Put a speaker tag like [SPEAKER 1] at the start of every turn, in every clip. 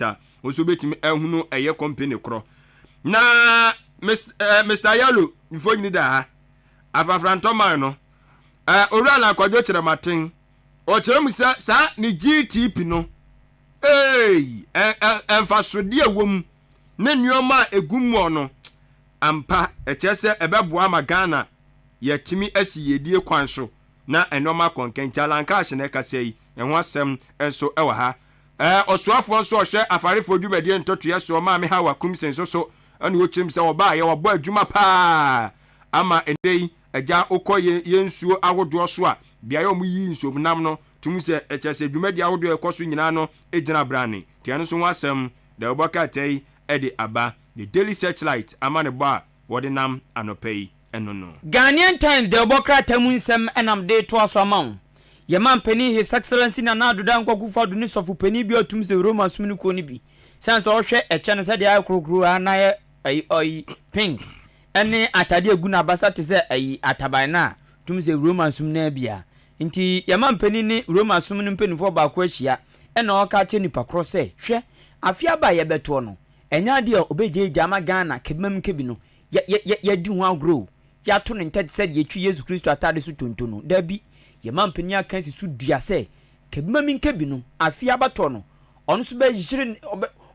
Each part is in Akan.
[SPEAKER 1] A wo nso wobɛtumi ahunu ɛyɛ company korɔ na Mr. Yellow mfonyini da ha afrafrantɔ no Owura Alan Kwadwo Kyerɛmaten ɔkyerɛ mu sɛ saa ne GTP no ee ɛmfasodeɛ wɔ mu ne nneɛma a egu mu no ampa ɛkyerɛ sɛ ɛbɛboa ma Ghana yɛtumi asi yɛdie kwan so na nneɛma akɔnkɛn. Alan Cash na ɛkasa yi, ɛho asɛm nso ɛwɔ ha. Ɔsoafoɔ nso ɔhwɛ afarefoɔ dwumadie ntɔtoɛ soɔ, Maame Hawa Koomson nso so ɛna wɔkyerɛm sɛ ɔbaa yɛ wɔbɔ adwuma paa ama ɛnɛ yi agya wokɔ yɛ nsuo ahodoɔ so a beaeɛ a wɔyi nsuom nam no tum sɛ ɛkyɛ sɛ dwumadie ahodoɔ ɛkɔ so nyinaa no gyina brane. Nti ɛno nso ho asɛm da wɔbɔ krataa yi ɛde aba. The Daily Searchlight ama ne bɔ a wɔde nam anɔpa yi ɛno no.
[SPEAKER 2] Ghanaian Times de ɔbɔ krataa mu nsɛm ɛnam de toa so ama wo. Yɛma mpanin His Excellency Nana Addo Dankwa Akufo-Addo ne sɔfo panin bi a ɔtum sɛ Roma som no kuo no bi sɛn sɛ ɔhwɛ ɛkyɛ no sɛdeɛ ayɛ korokoro a na ayɛ ɛyi ɔyi pink ɛne atadeɛ egu n'abasa te sɛ ɛyi ataban no a tum sɛ Roma som no bia. Nti yɛma mpanin ne Roma som no mpanimfoɔ baako ahyia ɛna ɔka kyerɛ nipa korɔ sɛ, hwɛ, afe aba a yɛbɛtoɔ no, ɛnyɛ adeɛ a ɔbɛgyaagya ama Ghana kebimam kebi no yɛdi ho agorɔ o, yɛato ne ntɛte sɛ deɛ yɛtwi Yesu Kristo atade so tonto no. Dabi, yɛma mpanin aka si so dua sɛ kebimam nkebi no, afe abatɔ no, ɔno nso bɛyere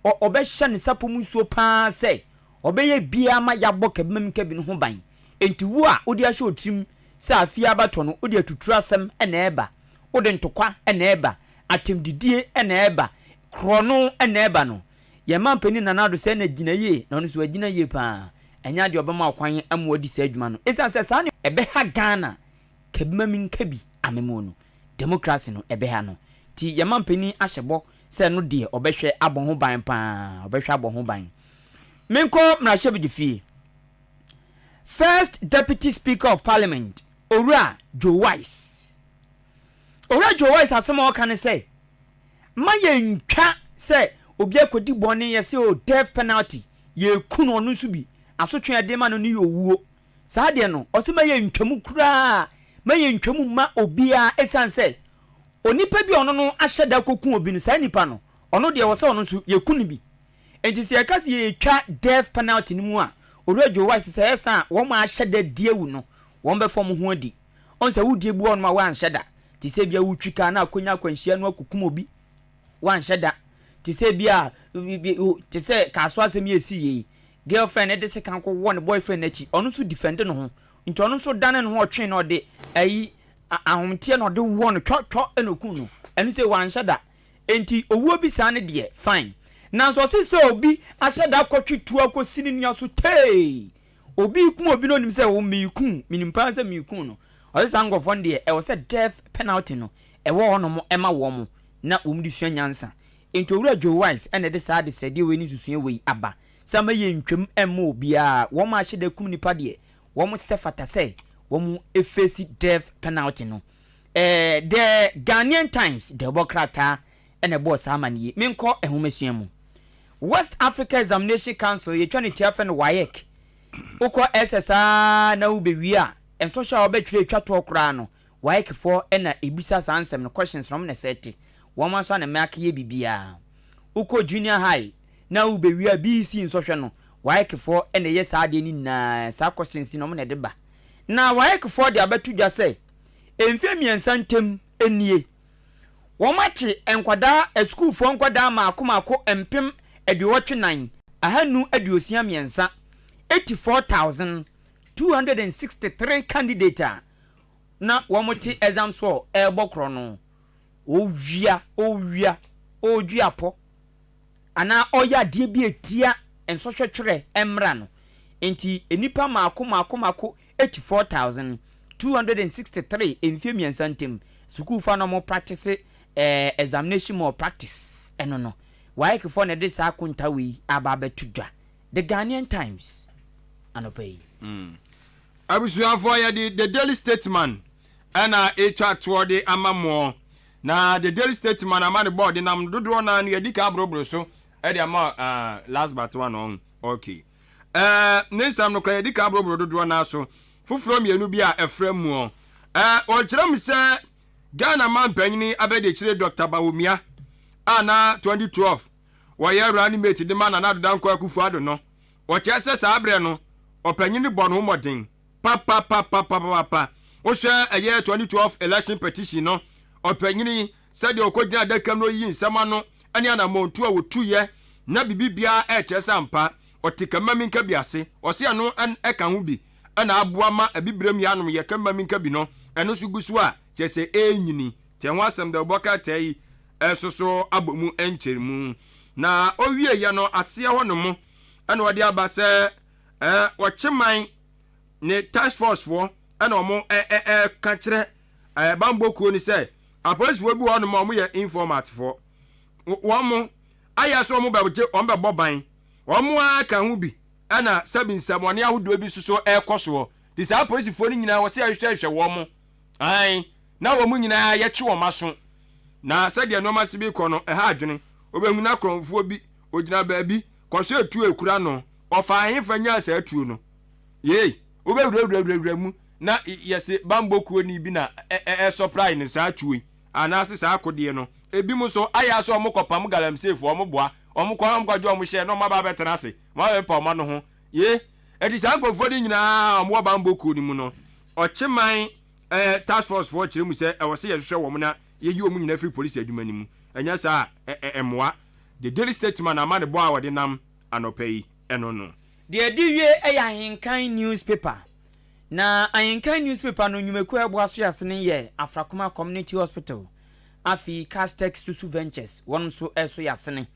[SPEAKER 2] ɔbɛhyɛ ne sapɔ mu nsuo paa sɛ ɔbɛyɛ biara ma yɛabɔ kebimam nkebi no ho ban. Enti wo a wode ahyɛ otirim sɛ afe abatɔ no wode atuturu asɛm ɛna ɛba, wode ntokwa ɛna ɛba, atɛmdidie ɛna ɛba, korɔno ɛna ɛba no, yɛma mpanin Nana Addo sɛ na gyina yie na ɔno nso wagyina yie paa. Ɛnyɛ adeɛ ɔbɛma ɔkwan ama wadi saa adwuma no, ɛsiane sɛ saa ne ɛbɛha Ghana kabima mi nka bi amemo no, democracy no ɛbɛha no. Nti yɛma mpanin ahyɛ bɔ sɛ no deɛ ɔbɛhwɛ abɔ ho ban paa, ɔbɛhwɛ abɔ ho ban. Menkɔ mmarahyɛbadwa fie. First Deputy Speaker of Parliament, Owura Joe Wise, Owura Joe Wise asɛm a ɔka ne sɛ ma yɛntwa sɛ obi akɔdi bɔne yɛsɛ o death penalty, yɛku no, ɔno nso bi asotwe a yɛde ma no ne yɛ owuo. Saa deɛ no ɔsɛ ma yɛntwa koraa, ma yɛntwa mu ma obiara, ɛsiane sɛ onipa bi a ɔno no ahyɛ da kɔku obi no, saa nipa no ɔno deɛ wɔ sɛ ɔno nso yɛku no bi. Nti sɛ yɛka sɛ yɛtwa death penalty no mu a, Owura Joe Wise sɛ ɛsa a wɔn a ahyɛ da di awu no, wɔn bɛfa wɔn ho adi. Ɔn sɛ wodie bu hɔnom a wɔanhyɛ da, te sɛ bia wotwi kaa na akɔnya akwanhyia no akukum obi, wanhyɛ da, te sɛ bia te sɛ kaaso asɛm yɛ esi yie, girlfriend de sekan kɔ wɔ ne boyfriend n'akyi, ɔno nso defend ne ho, nti ɔno nso dane ne ho ɔtwe na ɔde ayi ahomteɛ na ɔde wɔ no twɔtwɔ ɛna okun no, ɛno sɛ wanhyɛ da. Nti owuo bi saa ne deɛ fine. Nanso ɔsi sɛ obi ahyɛ da akɔtwe tuo akɔsi ne nua so tee, obi kum obi na onim sɛ wo miiku minim paa sɛ miiku no, ɔsi saa nkurɔfoɔ no deɛ ɛwɔ sɛ death penalty no ɛwɔ hɔnom ɛma wɔn na wɔn de sua nyansa. Nti Owura Joe Wise ɛna ɛde saa adesrɛdeɛ wei ne nsusua wei aba sɛ ama yɛ ntwam ɛmma obiara. Wɔn a ahyɛ da kum nipa deɛ, wɔn sɛ fata sɛ wɔn efesi death penalty no. The Ghanaian Times de ɔbɔ krataa ɛna ɛbɔɔ saa ama no yie. Menkɔ nhomasua mu. West Africa Examination Council, yɛtwa ne tia fɛ no WAEC. Wokɔ SS a na wobɛwie a, nsɔhwɛ a wɔbɛtwerɛ atwa toɔ koraa no, WAEC foɔ ɛna ebisa saa nsɛm no, questions na wɔn na ɛsɛ te wɔn nso ana mmaraka yɛ biribiara. Wokɔ junior high na wobɛwie a, BECE nsɔhwɛ no, WAEC foɔ ɛna ɛyɛ saa adeɛ no nyinaa, saa questions no wɔn na ɛde ba. Na WAEC foɔ de abɛto dwa sɛ mfeɛ 3 ntam nie, wɔn ate nkwadaa, asukuufoɔ nkwadaa mmaako mmaako 84,563, 84,263 candidate a na wɔn te exam so ɛrebɔ korɔ no, owia owia ɔredwi apɔ anaa ɔyɛ adeɛ bi etia nsɔhwɛtwerɛ mmra no. Nti nipa mmaako mmaako mmaako 84,263, mfeɛ 3 ntam sukuufoɔ a na wɔn practice examination malpractice ɛno no, WAEC foɔ na ɛde saa akonta wei aba abɛto dwa. The Ghanaian Times anɔpa yi.
[SPEAKER 1] Abusuafoɔ, yɛde The Daily Statesman ɛna ɛtwa toɔ de ama moɔ. Na The Daily Statesman ama ne bɔɔde nam dodoɔ naa no yɛdi ka aborɔboro so ɛde ama last but one ɔn okay. Ne nsɛm no koraa yɛdi ka aborɔboro dodoɔ naa so foforɔ mmienu bi a ɛfrɛ muɔ. Ɔkyerɛ mu sɛ Ghana man panyini abɛdekyire Dr. Bawumia a na 2012 wɔyɛ running mate de ma Nana Addo Dankwa Akufo-Addo no, ɔkyerɛ sɛ saa berɛ no ɔpanyin no bɔ ne ho mmɔden papapapapapa. Wohwɛ ɛyɛ 2012 election petition no, ɔpanyin yi sɛdeɛ ɔkɔgyina adaka mu na ɔyiyi nsɛm ano ne anammɔntu a wɔtuiɛ na biribi biara ɛrekyerɛ sɛ ampa ɔte Kamaminka bi ase. Ɔse ɛno ɛka ho bi na aboa ma Abibirem yɛ anom yɛ Kamaminka bi no, ɛno nso gu so a kyerɛ sɛ ɛrenyini. Nti ɛho asɛm dɛ ɔbɔ krataa yi nso so abɔ mu nkyerɛmu. Na ɔwieeɛ no aseɛ hɔ nom ɛna ɔde aba sɛ ɔkyeman ne task force foɔ ɛna wɔn ɛka kyerɛ bambɔ kuo no sɛ apolisifoɔ bi wɔ hɔnom a wɔyɛ informat foɔ. Wɔn mo ayɛ sɛ wɔn bɛgye wɔn bɛbɔ ban. Wɔn ara ka ho bi ɛna sɛbi nsɛmɔne ahodoɔ bi nso so ɛrekɔ soɔ. Nti saa apolisifoɔ no nyinaa wɔsɛ yɛhwehwɛhwɛ wɔn mo. Ae, na wɔn nyinaa yɛtwe wɔn aso. Na sɛdeɛ nneɛma si bi kɔ no, ɛha adwene. Wobɛhu na korɔmfoɔ bi, ɔgyina baabi, kɔhwɛ etuo a ɛkura no. Ɔfaa hefa nyaa saa tuo no? Yei, wobɛwurawurawurawura mu na yɛse bambɔ kuo ni bi na ɛsɔprae no saa tuo yi anaase saa akodeɛ no. Ebinom nso, ayɛ ara sɛ wɔkɔpam galamseyfoɔ, wɔboa, wɔkɔ na wɔkɔgye wɔn hyɛ na wɔaba abɛtena ase, wɔabɛpepa wɔn ano ho. Ye, enti saa nkurɔfoɔ no nyinaa a wɔwɔ bambɔ kuo no mu no, Ɔkyeman eh, task force foɔ kyerɛ mu sɛ ɛwɔ sɛ yɛhwehwɛ wɔn na yɛyi wɔn nyinaa firi polisi adwuma no mu. Ɛnyɛ saa a, ɛ, ɛmmoa. The Daily Statesman amanebɔ a wɔde nam anɔpa yi, ɛno no.
[SPEAKER 2] Deɛ ɛdi wie yɛ Ahenkan Newspaper. Na Ahenkan Newspaper no nnwumakuo a ɛboa so yɛ ase no yɛ Afrakoma Community Hospital, afei Castex Susu Ventures, wɔn nso so yɛ asene.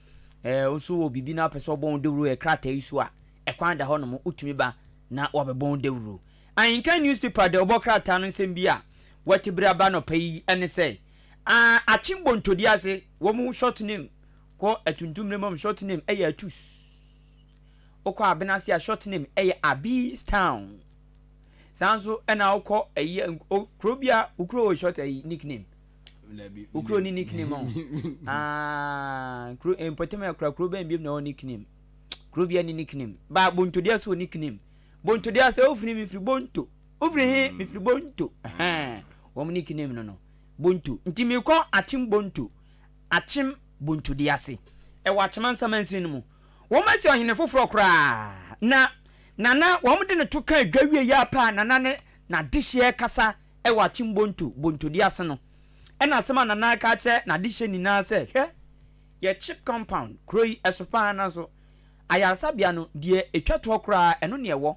[SPEAKER 2] Ɛɛ wo nso wɔ biribi na wopɛ sɛ wɔbɔ wo dawuro wɔ krataa yi so a, ɛkwan da hɔnom, wotumi ba na wɔabɛbɔ wo dawuro. Ahenkan Newspaper de ɔbɔ krataa no nsɛm bi a wɔate bere aba anɔpa yi ne sɛ, Akye Bontodi ase, wɔn short name kɔ atuntum ne mu short name yɛ Atus. Wokɔ Abena ase a short name yɛ Abis Town. Saa nso ɛna wokɔ ɛyi kuro bi a wo kuro wɔ short ɛyi nickname. Wo kuro ni nickname ɔ. Ah, kuro mpɔtam akura kuro bɛn bi na wɔ nickname. Kuro bi ani nickname. Ba Bontodi ase wɔ nickname. Bonto deɛ sɛ wofiri mefiri Bonto. Wofiri he mm. mefiri Bonto. Wɔn nickname no no Bonto. Nti mekɔ Akyem Bonto. Akyem Bonto de ase. Ɛwɔ Akyem Ansamansin no mu. Wɔn asi ɔhene foforɔ koraa. Na Nana wɔn de no to ka adwa wie yɛ apɛ a Nana ne n'adehyeɛ kasa ɛwɔ Akyem Bonto Bonto de ase no. Ɛna asɛm a Nana ka kyerɛ n'adehyeɛ nyinaa sɛ hwɛ yɛ chip compound kuro yi ɛso paa nanso Ayaresabea no, deɛ ɛtwa toɔ koraa, ɛno ne ɛwɔ,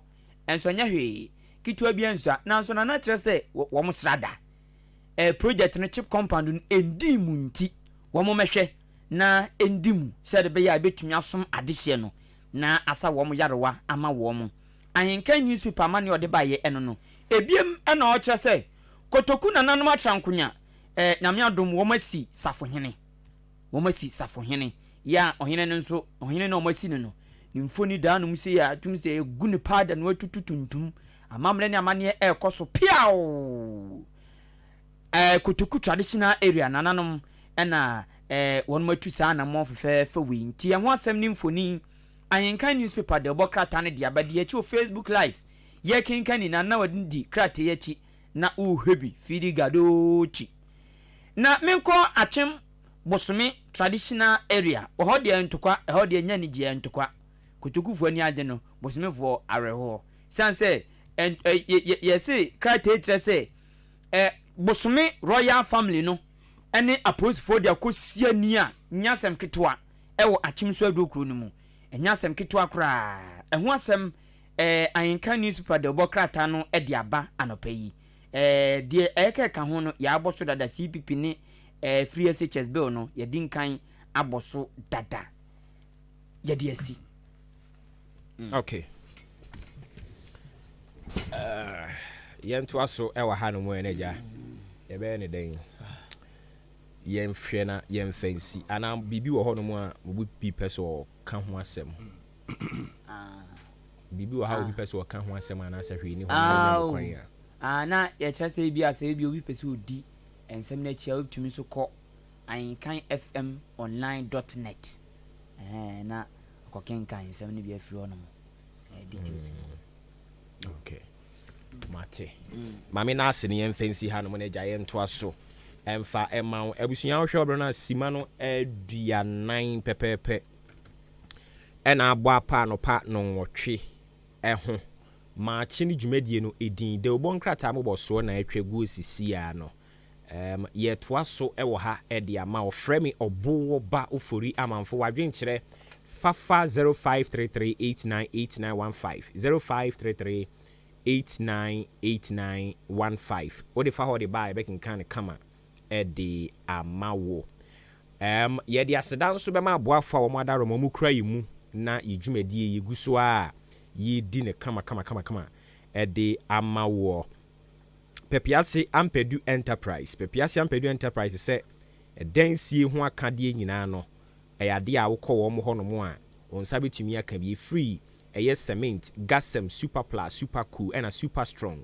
[SPEAKER 2] nso ɛnyɛ hwee, ketewa biara nsua, nanso Nana kyerɛ sɛ wɔn sra da. Ɛɛ project no chip compound no ɛndii mu nti, wɔn mmɛhwɛ na ɛndi mu sɛdeɛ ɛbɛyɛ a ɛbɛtumi asom adehyeɛ no na asa wɔn yarewa ama wɔn. Ahenkan newspaper amaneɛ a ɔde baeɛ ɛno no. Ɛbiem na ɔkyerɛ sɛ Kotoku nananom atrankonya, ɛɛ Nyame adom wɔn asi safohene. Wɔasi safohene yi a ɔhene no nso, ɔhene no a wɔasi no no, ne mfoni daa no mu sei a ɛtum sɛ ɛgu ne paada no atutu tuntum. Amammerɛ ne amanneɛ ɛrekɔ so piaw! Ɛɛ Kotoku traditional area nananom ɛna ɛɛ wɔn atu saa anammɔn fɛfɛɛfɛ wei. Nti ɛho asɛm ne mfoni Ahenkan newspaper de ɔbɔ krataa no de aba di akyi wɔ Facebook live. Yɛrekenkan nyinaa na wɔde di krataa yi akyi na worehwɛ bi firi Gadochi. Na menkɔ Akyem Bosome traditional area, wɔ hɔ deɛ ntokwa, ɛhɔ deɛ ɛnyɛ anigyeɛ, ntokwa. Kotokufoɔ ani agye no, Bosomefoɔ awerɛhoɔ. Siane sɛ ɛ ɛ yɛ yɛ yɛse krataa yi kyerɛ sɛ ɛ Bosome royal family no ne apolisifoɔ de akɔsi ani a, nyɛ asɛm ketewa ɛwɔ Akyem Suaduro kuro no mu. Ɛnyɛ asɛm ketewa koraa. Ɛho asɛm ɛ Ahenkan newspaper de ɔbɔ krataa no de aba anɔpa yi. Ɛɛ deɛ ɛkeka ho no yɛabɔ so dada CPP ne ɛɛ free SHS bill no yɛdi nkan abɔ so dada yɛde asi.
[SPEAKER 3] Mm. Okay. Uh, yɛntoa so ɛwɔ ha no mu ɛnɛ gya yɛbɛyɛ ne dɛn yɛnhwɛ na yɛmfa nsi anaa biribi wɔ hɔ nom a obi bi pɛ sɛ ɔka ho asɛm ah. Biribi wɔ ha a obi pɛ sɛ ɔka ho asɛm anaasɛ hwee nni hɔ na wonya no kwan a.
[SPEAKER 2] Ah, na yɛkyerɛ sɛ ebi a sɛ ebi obi pɛ sɛ odi nsɛm no akyi a, wobɛtumi nso kɔ ahenkanfmonline dot net ɛhɛn na ɔkɔkenkan nsɛm no bi afiri hɔ nom ɛɛ details
[SPEAKER 3] no. Okay. Mate. Maame no ase no yɛmfa nsi hanom na agya yɛntoa so ɛmfa ɛma wo. Abusua wohwɛ ɔbrɛ no a sima no aduanan pɛpɛɛpɛ. Ɛna abɔ apa anɔpa nnɔnwɔtwe ho. Maakye ne dwumadie no edin Dawubɔ nkrataa mmobɔsoɔ na atwa guo sisi ara no. Um, yɛtoa so wɔ ha de ama wo. Frɛ me Ɔbowɔ Ba Ofori Amanfo. W'adwenkyerɛ fafa 0533898915, 0533898915. Wode fa hɔ de ba a, yɛbɛkenkan no kama de ama wo. Um, yɛde aseda nso bɛma aboafo a wɔn adaworoma wɔn kura yɛn mu na yɛ dwumadie yɛgu so a yɛredi no kama kama kama kama de ama woɔ. Pepease Ampadu Enterprise, Pepease Ampadu Enterprise sɛ ɛdansie ho akadeɛ nyinaa no, ɛyɛ adeɛ a wokɔ wɔn hɔ nom a, wo nsa bɛtumi aka bi. Ɛfiri ɛyɛ cement, Gasem, Super Plus, Super Cool ɛna Super Strong.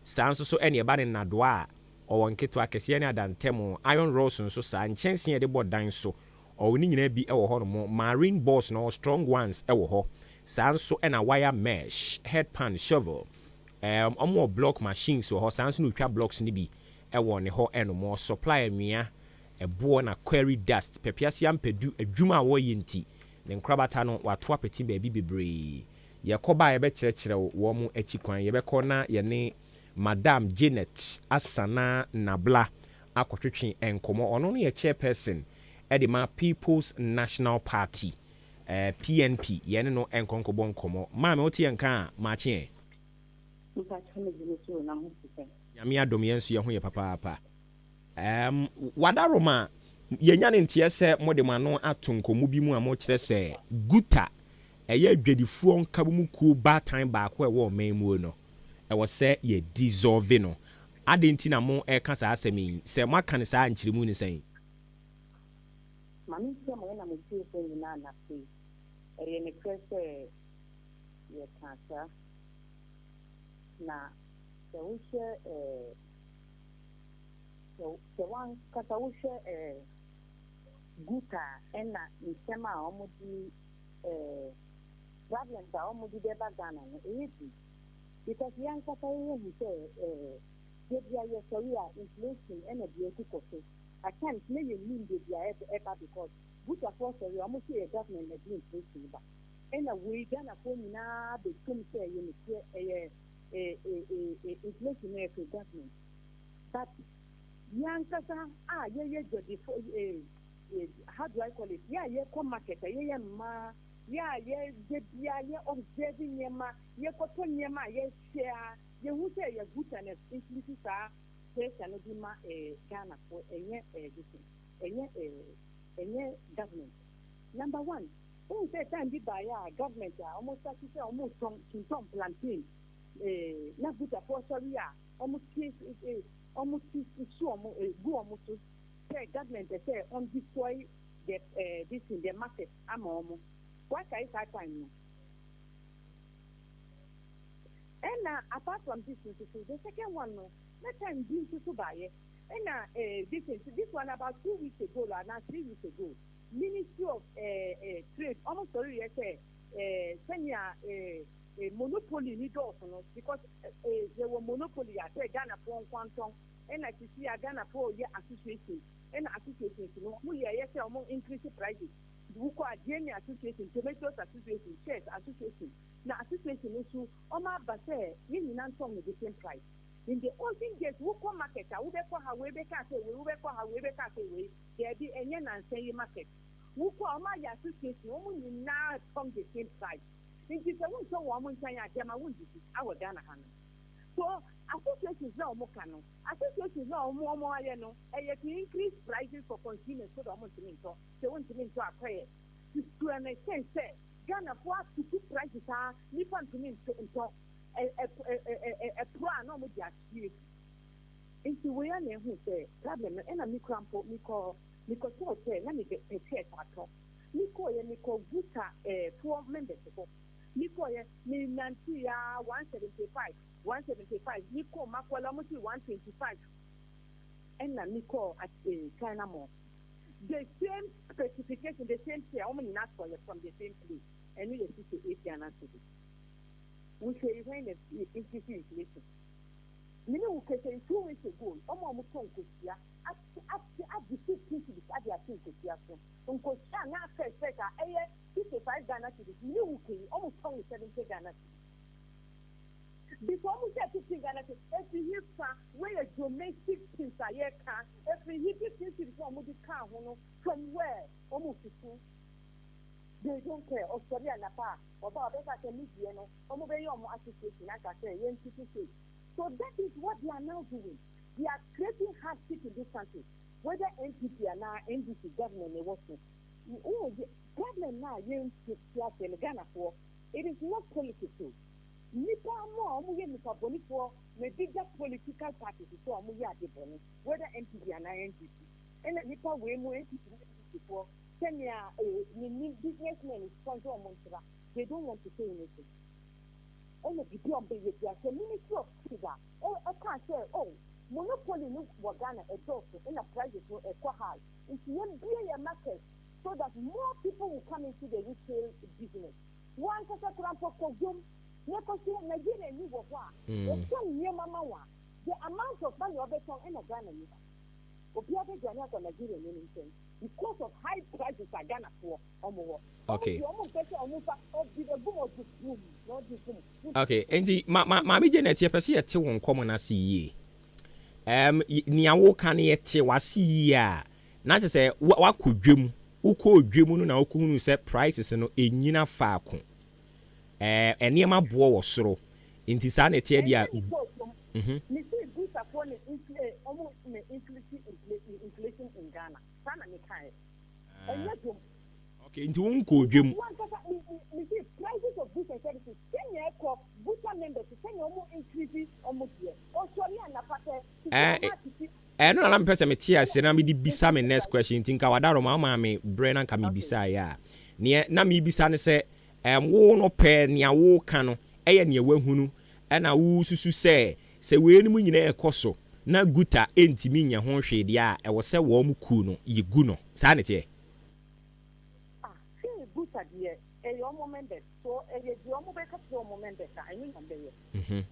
[SPEAKER 3] Saa nso so ɛne ɛba ne nnadoa a ɔwɔ nketewa, akɛseɛ ne adantam, iron rods nso saa, nkyɛnsee a yɛde bɔ dan so, ɔwɔ ne nyinaa bi wɔ hɔ nom. Marine boards no, ɔwɔ strong ones wɔ hɔ. Saa nso ɛna wire mesh, head pan, shovel. Wɔn wɔ block machines wɔ hɔ, saa nso na otwa blocks no bi wɔ ne hɔ nom. Ɔsupply anwea, ɛboɔ na quarry dust. Pɛpiase Ampadu adwuma a wɔreyɛ nti, ne nkorabata no wato apete baabi bebree. Yɛkɔ ba a yɛbɛkyerɛkyerɛ wɔn akyi kwan. Yɛbɛkɔ na yɛne Madam Janet Asana Nabla akɔtwetwe nkɔmmɔ. Ɔno no yɛ chairperson de ma People's National Party, PNP. Yɛne no nkɔnkɔbɔ nkɔmmɔ. Maame, wote yɛn nka a, maakye ɛ?
[SPEAKER 4] Mpakyɛ, me gyina so na ho te sɛ?
[SPEAKER 3] Nyame adom, yɛn nso yɛn ho yɛ papaapa. Wadaroma, yɛnya ne nteɛ sɛ mode mo ano ato nkɔmmɔ bi mu a mokyerɛ sɛ GUTA, ɛyɛ adwadifoɔ nkabomu kuo baatan baako a ɛwɔ ɔman mu no, ɛwɔ sɛ yɛ dissolve no. Adɛn nti na mo ɛka saa asɛm yi? Sɛ moaka no saa, nkyerɛmu ne sɛn?
[SPEAKER 4] Maame, nkyerɛ mo ɛna mo tiefoɔ nyinaa nase, ɛyɛ nokorɛ sɛ yɛka saa, na sɛ wohwɛ sɛ wankasa wohwɛ GUTA ɛna nsɛm a wɔde problems a wɔde bɛba Ghana no, ɛyɛ bi because yɛn ankasa yɛyɛ hu sɛ yɛbi a yɛsɔre a, inflation ɛna deɛ ɛkokɔ so. At times ne yɛ nim beebi a ɛba because GUTAfoɔ sɔre a, wɔn sɛ yɛ government na de inflation ba, ɛna wei Ghanafoɔ nyinaa bɛtum sɛ ɛyɛ nokorɛ, ɛyɛ inflation no ɛfiri government. But yɛn ankasa a yɛyɛ dwadifo, how do I call it, yɛ a yɛkɔ market a, yɛyɛ mmaa, yɛ a yɛgye bia yɛ observe nneɛma, yɛkɔtɔ nneɛma a yɛhwɛ a, yɛhu sɛ ɛyɛ GUTA na increase saa pressure no bi ma Ghanafoɔ. Ɛnyɛ this, ɛnyɛ government. Number one, wohu sɛ time bi baeɛ a government a wɔn start sɛ wɔn tɔn tontɔn plantain na GUTAfoɔ sɔre a, wɔn ti so wɔn gu wɔn so sɛ government sɛ wɔn destroy the this thing, the market ama wɔn. Wakae saa time no? Ɛna apart from this nso so, the second one no, na time bi nso so baayɛ, ɛna this one about 2 weeks ago na 3 weeks ago, Ministry of Trade, wɔn sɔrɔ yɛ sɛ sɛnea monopoly ni dɔɔso no, because yɛwɔ monopoly a sɛ Ghanafoɔ nkwantɔn, ɛna sisi a Ghanafoɔ yɛ association, ɛna associations no wɔn yɛ ɛyɛ sɛ wɔn increase prices. Wokɔ adeɛ ne association, tomatoes association, chairs association, na association no nso wɔn aba sɛ yɛn nyinaa ntɔn no the same price. In the olden days, wokɔ market a, wobɛkɔ ha, wei bɛka sɛ wei, wobɛkɔ ha, wei bɛka sɛ wei. Dɛbi, ɛnyɛ nansa yi market wokɔ a, wɔn ayɛ association, wɔn nyinaa tɔn the same price, nti sɛ wontɔ wɔn nkyɛn a, gyama wondidi awɔ Ghana ha no. So associations na wɔn ka no, associations na wɔn ayɛ no, ɛyɛ to increase prices for consumers so that wɔn ntumi ntɔ. Sɛ wɔntumi ntɔ akɔyɛ to an extent sɛ Ghanafoɔ atutu prices a nipa ntumi ntɔ ɛporo a, na wɔn de ahyɛ egu. Nti wei a na ehu sɛ problem no, ɛna mi kura mpo mi kɔ mi kɔ tɔɔ sɛ na mi bɛ pɛ chairs atɔ. Mi kɔɔ yɛ, mi kɔ GUTA foɔ members hɔ. Mi kɔɔ yɛ, mi nante ya, 175, 175. Mi kɔɔ Makola, wɔn si 125, ɛna mi kɔɔ China Mall, the same specification, the same chair, wɔn nyinaa tɔ yɛ from the same place. Ɛno yɛ 68 Ghana cedis. Wohwɛ yi, hwɛn na increase inflation? Me ne wo kasa yi, 2 weeks ago, ɔmo a ɔmo tɔ nkosua ate ate agye 15 cedis ade ate nkosua so. Nkosua a na first first a ɛyɛ 55 Ghana cedis, me ne wo ka yi, ɔmo tɔn no 70 Ghana cedis. Because ɔmo sɛ 15 Ghana cedis efi hi fa wɔyɛ domestic things a yɛka efiri hi 15 cedis a ɔmo de kaa ho no, from where ɔmo fufu? They don't care. Ɔsɔre anapa a ɔba ɔbɛka sɛ ne deɛ no, ɔmo bɛyɛ ɔmo association aka sɛ yɛn tutu say. So that is what they are now doing. They are creating hardship in this country, whether NPP anaa NDC government na ɛwɔ so. Oh, problem na yɛn ti ase no, Ghanafoɔ, it is not politics o. Nipa mo a wɔn yɛ nipa bɔnifoɔ na ebi gya political parties so a wɔn yɛ ade bɔne, whether NPP anaa NDC, ɛna nipa wei mu NPP ne NDC foɔ sɛnea ne ni businessmen sponsor wɔn ntra, they don't want to say anything. Ɛna bibi a ɔbɛyɛ bi asɛ Ministry of Trade a ɛka sɛ, oh, monopoly no wɔ Ghana ɛdɔɔso, ɛna prices no ɛkɔ high, nti yɛn bie yɛ market so that more people will come into the retail business. Wɔn ankasa kora mpo kɔ dwom na ɛkɔsi Nigeria ni wɔ hɔ a ɔtɔn nneɛma ma wɔn a, the amount of money ɔbɛtɔn ɛna Ghana ni obiara bɛdwane akɔ Nigeria ni ne nkyɛn because of high prices a Ghanafoɔ ɔmo wɔ. Ɔmo deɛ, ɔmo mpɛ sɛ ɔmo fa ɔdi egum, ɔdi kum na ɔdi kum.
[SPEAKER 3] Okay, nti ma Maame Janet, yɛpɛ sɛ yɛte wo nkɔmmɔ no ase yie. Nea woka no, yɛte wase yie a, na kyerɛ sɛ wakɔ dwam, wokɔɔ dwam no na wokɔhunu sɛ prices no ɛnyina faako, nneɛma boɔ wɔ soro, nti saa na ɛteɛ deɛ a
[SPEAKER 4] Ɛnyɛ ne kɔɔ me si GUTA foɔ ne infl ɔmo ne inflation in Ghana, saa na me ka yɛ, ɛnyɛ dwom.
[SPEAKER 3] Okay, nti wonkɔɔ dwam.
[SPEAKER 4] Wankasa me si prices of goods and services sɛnea ɛkɔ, GUTA members sɛnea ɔmo increase ɔmo deɛ, ɔsɔre anapa sɛ ɔmo atete.
[SPEAKER 3] Ɛno na na mepɛ sɛ mete ase na mede bisa me next question, nti nka wadaroma wama me berɛ na nka mebisaeɛ a, neɛ na mebisa ne sɛ wo no pɛ nea woka no ɛyɛ nea woahunu, ɛna wosusu sɛ wei no mu nyinaa ɛkɔ so na GUTA ɛntumi nyɛ ho hwee deɛ a, ɛwɔ sɛ wɔn mu kuo no yɛgu no saa ne teɛ?
[SPEAKER 4] Ah, sɛ GUTA deɛ, ɛyɛ ɔmo members, so ɛyɛ deɛ ɔmo bɛka kyerɛ ɔmo members a, ɛno na ɔmo bɛyɛ.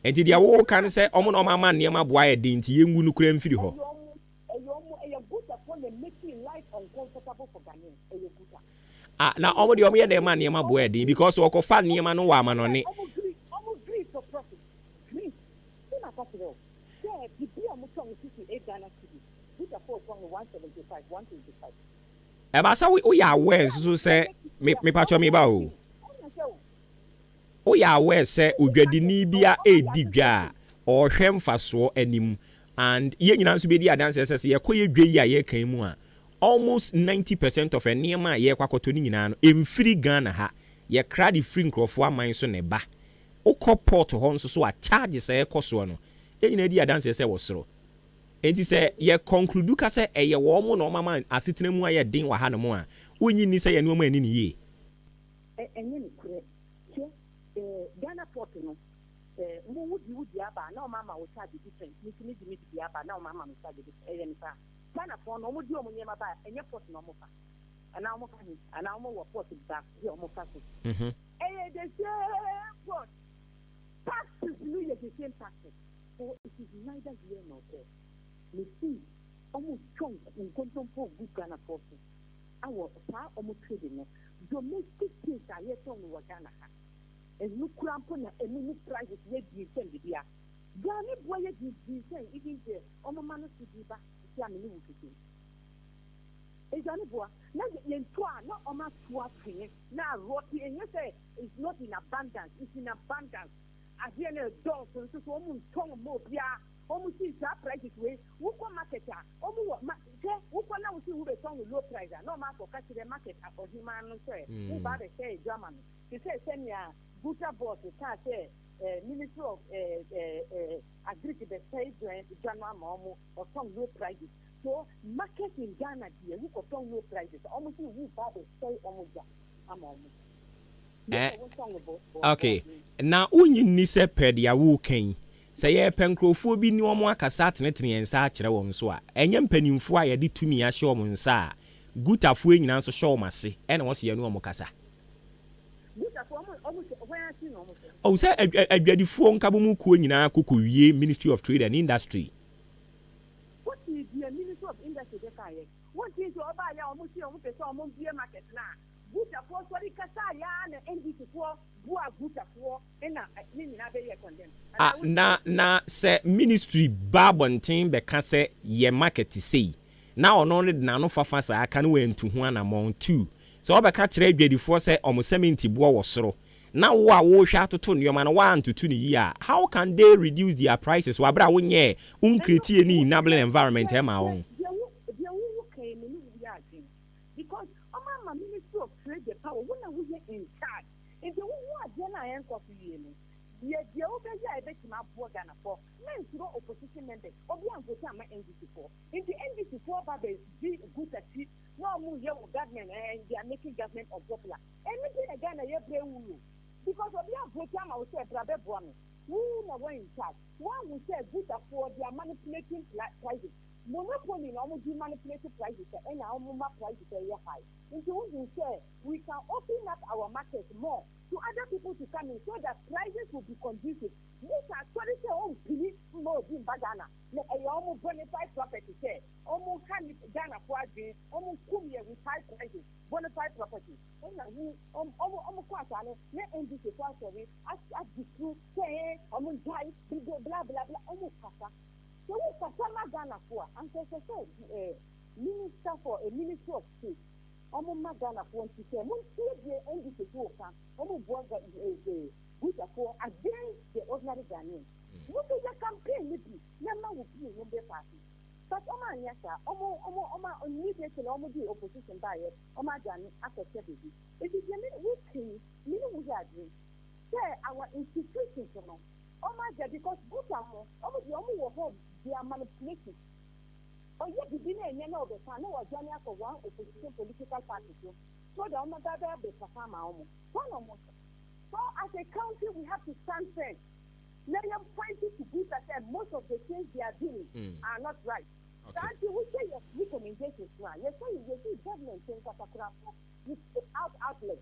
[SPEAKER 3] Nti deɛ woka ne sɛ ɔmo na ɔmo ama nneɛma boa yɛ den, nti yɛngu no kura mfiri hɔ?
[SPEAKER 4] Ɛyɛ ɔmo, ɛyɛ ɔmo, ɛyɛ GUTA foɔ na making life uncomfortable for Ghanaians, ɛyɛ GUTA.
[SPEAKER 3] Ah, na ɔmo deɛ, ɔmo yɛ dɛ ma nneɛma boa yɛ den because wɔkɔfa nneɛma no wɔ amanɔne.
[SPEAKER 4] Ɔmo greed for profit, greed ṣé na kɔ kyerɛ o sɛ bibi a ɔmo tɔn 68 Ghana cedis, GUTA foɔ tɔn no 175, 125.
[SPEAKER 3] Ɛba sɛ woyɛ aware nso so sɛ mepatwɔ me ba o,
[SPEAKER 4] Ɔna sɛ o.
[SPEAKER 3] Woyɛ aware sɛ odwadini bi a ɛredi dwa a ɔrehwɛ mfasoɔ anim, and yɛn nyinaa nso bɛdi adanseɛ sɛ yɛkɔ yɛ dwa yi a yɛreka yi mu a, almost 90% of nneɛma a yɛrekɔ akɔtɔ no nyinaa no ɛmfiri Ghana ha, yɛkra de firi nkurɔfoɔ aman so na ɛba. Wokɔ port hɔ nso so a, charges a ɛkɔ soɔ no, yɛn nyinaa di adanseɛ sɛ wɔ soro. Enti sɛ yɛ conclude ka sɛ ɛyɛ wɔn mo na wɔn ama asetena mu ayɛ den wɔ ha nom a, wonyi ni sɛ yɛ nneɛma ani ne yie?
[SPEAKER 4] Ɛnyɛ ne korɛ. Hwɛ, Ghana port no, mo wodi aba na ɔmo ama wo charge different. Mi ti mi di mi di aba na ɔmo ama mi charge different, ɛyɛ ne saa. Ghana foɔ no, ɔmo di ɔmo nneɛma ba a, ɛnyɛ port na ɔmo fa anaa ɔmo fa he anaa ɔmo wɔ port baako bi a ɔmo fa so? Ɛyɛ the same port, taxes no yɛ the same taxes, so it is neither here nor there. Me si ɔmo twɔn nkontompo gu Ghana foɔ so awɔ saa ɔmo trade no. Domestic things a yɛtɔn no wɔ Ghana ha, ɛnu kura mpo na ɛmu mu prices yɛ di nsɛm bibi a Ghana boa yɛ di nsɛm, even deɛ ɔmo ma no so di ba si a me ne wo keke aduane boa na yɛnto a na ɔmo ato atwene na arɔte. Ɛnyɛ sɛ it's not in abundance, it's in abundance. Adeɛ no ɛdɔɔso nso so ɔmo ntɔn ma obiara. Ɔmo si saa prices wei, wokɔ market a ɔmo wɔ ma hwɛ, wokɔ na wosi wo bɛtɔn no low price a, na ɔmo akɔ ka kyerɛ market ɔhemaa no sɛ woba abɛsɛ edwa ma no, te sɛ sɛnea GUTA boss kaa sɛ Ministry of Agric bɛsɛ edwa no ama ɔmo ɔtɔn low prices. So market in Ghana deɛ, wokɔtɔn low prices, ɔmo si wo ba abɛsɛ ɔmo dwa ama ɔmo.
[SPEAKER 3] Okay, na wonyi nni sɛ pɛ deɛ woka yi, sɛ yɛpɛ nkurɔfoɔ bi ne wɔn akasa atenetene yɛn nsa akyerɛ wɔn so a, ɛnyɛ mpanimfoɔ a yɛde tumi ahyɛ wɔn nsa a GUTAfoɔ nyinaa nso hyɛ wɔn ase, ɛna wɔsi yɛne wɔn kasa?
[SPEAKER 4] GUTA. Gutafoɔ ɔmo ɔmo hwɛ hwan ase na ɔmo hwɛ?
[SPEAKER 3] Oh, sɛ adwadifoɔ nkabom kuo nyinaa kɔkɔ wie Ministry of Trade and Industry.
[SPEAKER 4] Wotii deɛ Ministry of Industry bɛkaeɛ? Wontii sɛ ɔbaeɛ a ɔmo se ɔmo pɛ sɛ ɔmo bue market no a, Gutafoɔ sɔre kasaeɛ ara na NDC foɔ boaa Gutafoɔ na ne nyinaa bɛyɛɛ condemn.
[SPEAKER 3] Ah,
[SPEAKER 4] Anaa wontie?
[SPEAKER 3] Na na sɛ ministry ba abɔnten bɛka sɛ yɛ market sei, na ɔno no de n'ano fafa saa ka no, wantu ho anammɔn. Two, sɛ ɔbɛka kyerɛ adwadifoɔ sɛ ɔmo cement boɔ wɔ soro, na wo a wohwɛ atoto nneɛma no woantoto no yie a, how can they reduce their prices wɔ abere a wonyɛ
[SPEAKER 4] Ɛno
[SPEAKER 3] wo ncreate any
[SPEAKER 4] wo
[SPEAKER 3] enabling
[SPEAKER 4] deɛ
[SPEAKER 3] environment
[SPEAKER 4] deɛ
[SPEAKER 3] ɛma
[SPEAKER 4] deɛ
[SPEAKER 3] wɔn?
[SPEAKER 4] Deɛ wo kan me ne wo yɛ adwene because ɔmo ama Ministry of Trade the power. Wo na woyɛ in charge, nti wohu adeɛ no a ɛnkɔ so yie no, deɛ wobɛyɛ a ɛbɛtumi aboɔ Ghanafoɔ. Mensuro opposition members. Obi amvote ama NDC foɔ, nti NDC foɔ ba bɛdi GUTA akyi na ɔmo yɛ wɔ government and they are making government unpopular. Ɛno bi na Ghana yɛ brɛ wu o, because obi avote ama wo sɛ bra bɛboa me. Wo na wɔ in charge, woahu sɛ GUTAfoɔ, they are manipulating prices, monopoly na ɔmo di manipulate prices, ɛna ɔmo ma prices ɛyɛ high. Nti wohu sɛ we can open up our market more to other people to come in so that prices will be conducive. This asɔre sɛ ɔmpini mma obi mba Ghana na ɛyɛ ɔmo bonafide property sɛ ɔmo ha ni Ghanafoɔ adwene, ɔmo kum yɛ with high prices, bonafide property. Ɛna wu ɔmo kɔ asa no na NDC fo asɔre adi su sɛ ɛ ɔmo gyae bla bla bla. Ɔmo kasa sɛ wo kasa ma Ghanafoɔ a, anka ɛsɛ sɛ minister for a Ministry of State ɔmo ma Ghanafoɔ nti sɛ montie deɛ NDC foɔ ka. Ɔmo boa ga ɛɛ GUTAfoɔ against the ordinary Ghanaian. Wobɛyɛ campaign no bi na ma wo pii no bɛ pass, but ɔmo anyɛ saa. Ɔmo immediately ɔmo de opposition baayɛ, ɔmo adwane akɔhyɛ baabi. Eti deɛ me wo kii me ne wo yɛ adwene sɛ our institutions no ɔmo agya because GUTA mo, ɔmo deɛ ɔmo wɔ hɔ, they are manipulative. Ɔyɛ bibi na ɛnyɛ na ɔbɛka na wadwane akɔ one opposition political party so that ɔmo ba bɛ abɛkasa ama ɔmo wɔn ɔmo. So as a country, we have to stand firm na yɛn point to GUTA sɛ most of the things they are doing are not right. Saa nti wohwɛ yɛ recommendations no a yɛsɛ yɛsi government nkasakorafo, we put out outlets,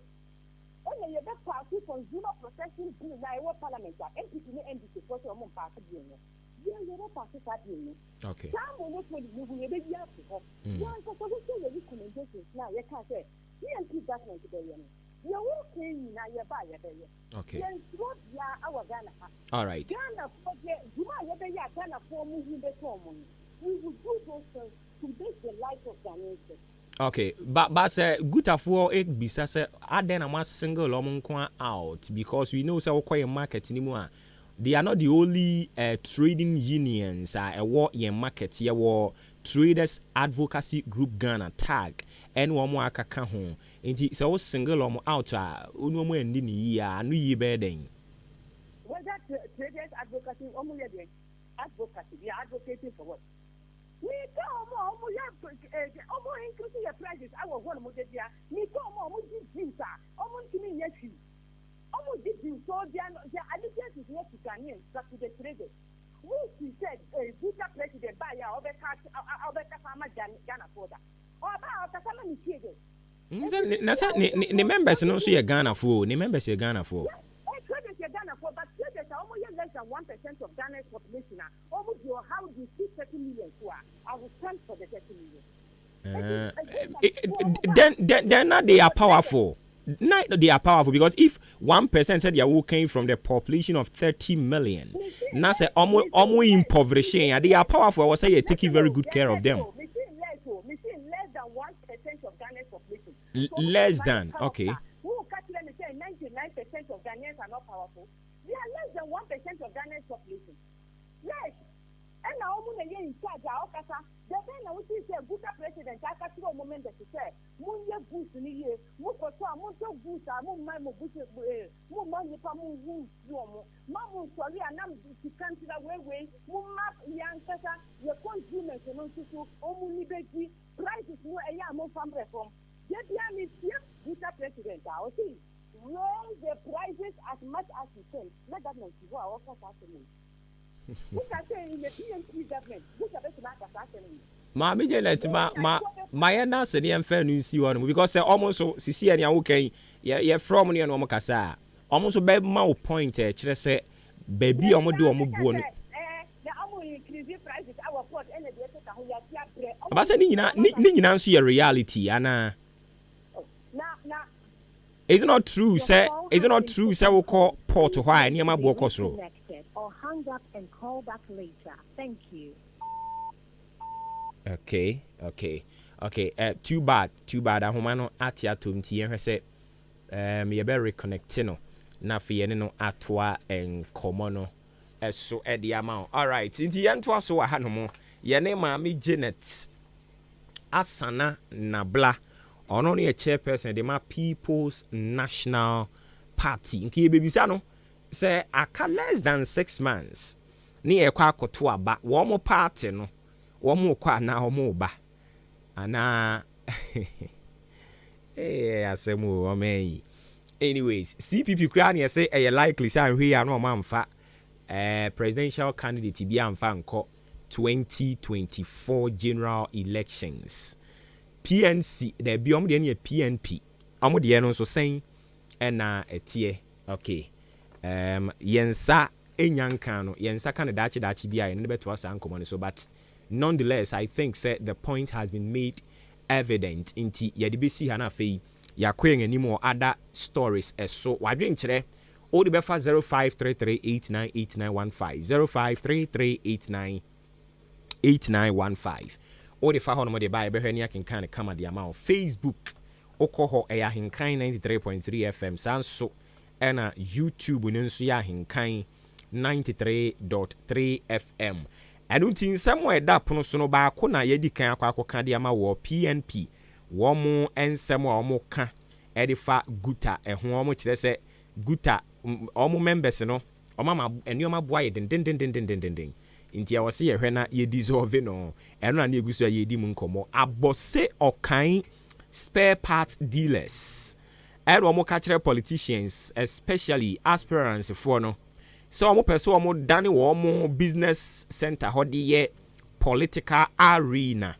[SPEAKER 4] ɛna yɛbɛ pass Consumer Protection Bill na ɛwɔ Parliament a NPP ne NDC foɔ sɛ ɔmo mpass bill no, yɛn yɛbɛ pass saa bill no. Saa monopoly no ho yɛbɛyi ato hɔ. Yɛn ankasa wohwɛ yɛ recommendations na yɛka sɛ PNP government bɛyɛ no, yɛwɔ kan nyinaa yɛba a yɛbɛyɛ. Yɛnsuro biara awɔ Ghana ha.
[SPEAKER 3] All right.
[SPEAKER 4] Ghanafoɔ deɛ, dwuma a yɛbɛyɛ a Ghanafoɔ mu hu bɛtɔ ɔmo no, we will do those things to make the life of Ghanaians better.
[SPEAKER 3] Okay, ba sɛ Gutafoɔ ebisa sɛ adɛn na mo single ɔmo nko out, because we know sɛ wokɔ yɛn market ni mu a, they are not the only trading unions a ɛwɔ yɛn market. Yɛwɔ Traders Advocacy Group Ghana, TAG, ɛne wɔn akaka ho. Nti sɛ wo single ɔmo out a, wo ne ɔmo andi ne yie a, ano yie bɛyɛ dɛn?
[SPEAKER 4] Whether traders advocacy, ɔmo yɛ deɛ advocacy, they are advocating for what? Mika ɔmo a ɔmo yɛ ɔmo increase yɛ prices awɔ hɔ nom de bia. Mika ɔmo a ɔmo di dues a ɔmo ntumi nyɛ hwee, ɔmo di dues, so their allegiance is not to Ghanaians but to the traders. Wo si sɛ GUTA president baayɛ a ɔbɛka ɔbɛkasa ama Ghana foɔ da, ɔba a ɔkasa ma ne traders.
[SPEAKER 3] Sɛ na sɛ ne members no nso yɛ Ghanafoɔ o, ne members yɛ Ghanafoɔ.
[SPEAKER 4] Traders yɛ Ghanafoɔ, but traders a wɔn yɛ less than 1% of Ghana's population a wɔn di ɔhaw di si 30 million so a, I will stand for the 30 million.
[SPEAKER 3] Then now they are powerful. Now they are powerful because if 1% said they are working from the population of 30 million, now sɛ ɔmo impoverishing, they are powerful. I was say you're taking very good care of them.
[SPEAKER 4] Less than 1% of Ghana's population.
[SPEAKER 3] Less than, okay.
[SPEAKER 4] Who calculate me say 99% of Ghanaians are not powerful? They are less than 1% of Ghana's population. Yes. Ɛna ɔmo na yɛ in charge a ɔkasa dɛbɛn na wosi sɛ GUTA president aka kyerɛ ɔmo members sɛ monyɛ goods ni yie, mokɔtɔ a montɔ goods a momma mo goods momma nipa mo hu nsu ɔmo ma mo nsɔre a nam sika ntira weiwei, momma yɛn ankasa yɛ consumers no nso so ɔmo ni bɛgyi prices no, ɛyɛ a momfa mbrɛ fam. Debia mi tie GUTA president a ɔsi raise the prices as much as you can na government hɔ a ɔka saa asɛm yi. Woka sɛ in the PNP government, Guta bɛtumi aka saa asɛm wei?
[SPEAKER 3] Maame Janet ma ma ma yɛn nan ase ne yɛn fɛ no nsi hɔ nom because sɛ ɔmo nso sisi yɛ nea woka yi yɛ yɛfrɛ ɔmo ne yɛn ɔmo kasa a ɔmo nso bɛma wo point a ɛkyerɛ sɛ baabi a ɔmo de ɔmo boɔ no. Aba sɛ ne nyinaa ne ne nyinaa nso yɛ reality anaa? Is it not true sɛ is it not true sɛ wokɔ port hɔ a nneɛma boɔ kɔ soro? Okay, okay, okay. Too bad, too bad. Ahoma no ate atom nti yɛnhwɛ sɛ yɛbɛ reconnect no na afei yɛne no atoa nkɔmmɔ no so de ama wo. Alright, nti yɛntoa so wɔ hanom. Yɛne Maame Janet Asana Nabla, ɔno no yɛ chairperson de ma People's National Party. Nti yɛbɛbisa no sɛ aka less than 6 months ne yɛkɔ akɔto aba, wɔn mo party no, wɔn kɔ anaa wɔn ba anaa? Ɛyɛ asɛm o, ɔman yi. Anyways, CPP koraa ne yɛsɛ ɛyɛ likely sɛ ahwɛ yi a na ɔmo amfa presidential candidate bi amfa nkɔ 2024 general elections. PNC daabi, ɔmo deɛ no yɛ PNP, ɔmo deɛ no nso sɛn ɛna ɛteɛ? Okay, yɛn nsa enya nka no, yɛn nsa ka no daakye daakye bi a yɛn no bɛtoa saa nkɔmɔ no so, but nonetheless I think sɛ the point has been made evident, nti yɛde bɛsi ha. Na afei yɛakɔ yɛn anim wɔ other stories ɛso. Wadwenkyerɛ wode bɛfa 0533898915, 0533898915. Wode fa hɔ nom de ba, yɛbɛhwɛ ne akenkan ne kama de ama wo. Facebook wokɔ hɔ, ɛyɛ Ahenkan 93.3 FM. Saa nso ɛna YouTube no nso yɛ Ahenkan 93.3 FM. Ɛno nti nsɛm a ɛda pono so no baako na yɛdi kan akɔ akɔka de ama wɔ PNP, wɔn mo nsɛm a wɔn ka ɛde fa Guta ɛho. Wɔn kyerɛ sɛ Guta wɔn members no, wɔn ama nneɛma boa yɛ dendendendendendenden, nti ɛwɔ sɛ yɛhwɛ na yɛ dissolve no. Ɛno na ne egu so a yɛdi mu nkɔmmɔ. Abossey Okai spare parts dealers ɛna wɔn ka kyerɛ politicians, especially aspirants foɔ no, sɛ wɔn pɛ sɛ wɔn dane wɔn business center hɔ de yɛ political arena.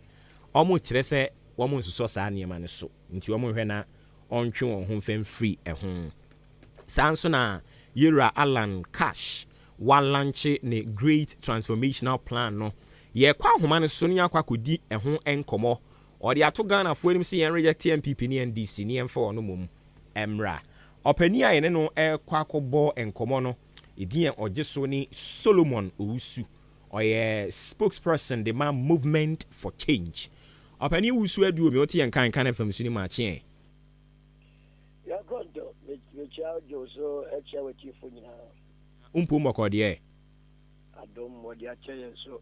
[SPEAKER 3] Wɔn kyerɛ sɛ wɔn nsosɔ saa nneɛma no so, nti wɔn hwɛ na ɔntwe wɔn ho mfɛn firi ɛho. Saa nso na yɛwura Alan Cash wa launch ne Great Transformational Plan no. Yɛkɔ ahoma no so ne yɛakɔ akɔdi ɛho nkɔmmɔ. Ɔde ato Ghanafoɔ anim sɛ yɛn reject NPP ne NDC ne yɛmfa wɔn mmom mmra. Ɔpanin a yɛne no ɛkɔ akɔbɔ nkɔmmɔ no, ɛdin yɛn ɔgye so ne Solomon Owusu. Ɔyɛ spokesperson de ma Movement for Change. Ɔpanin Wusu Aduomi, wote yɛn kan kan fam so ne mu akyeɛ?
[SPEAKER 5] Yɛkɔntɔ mekyia gye so, akyia w'atiefo nyinaa.
[SPEAKER 3] Mpo mmɔkɔ deɛ?
[SPEAKER 5] Adom wɔde akyɛ yɛn so,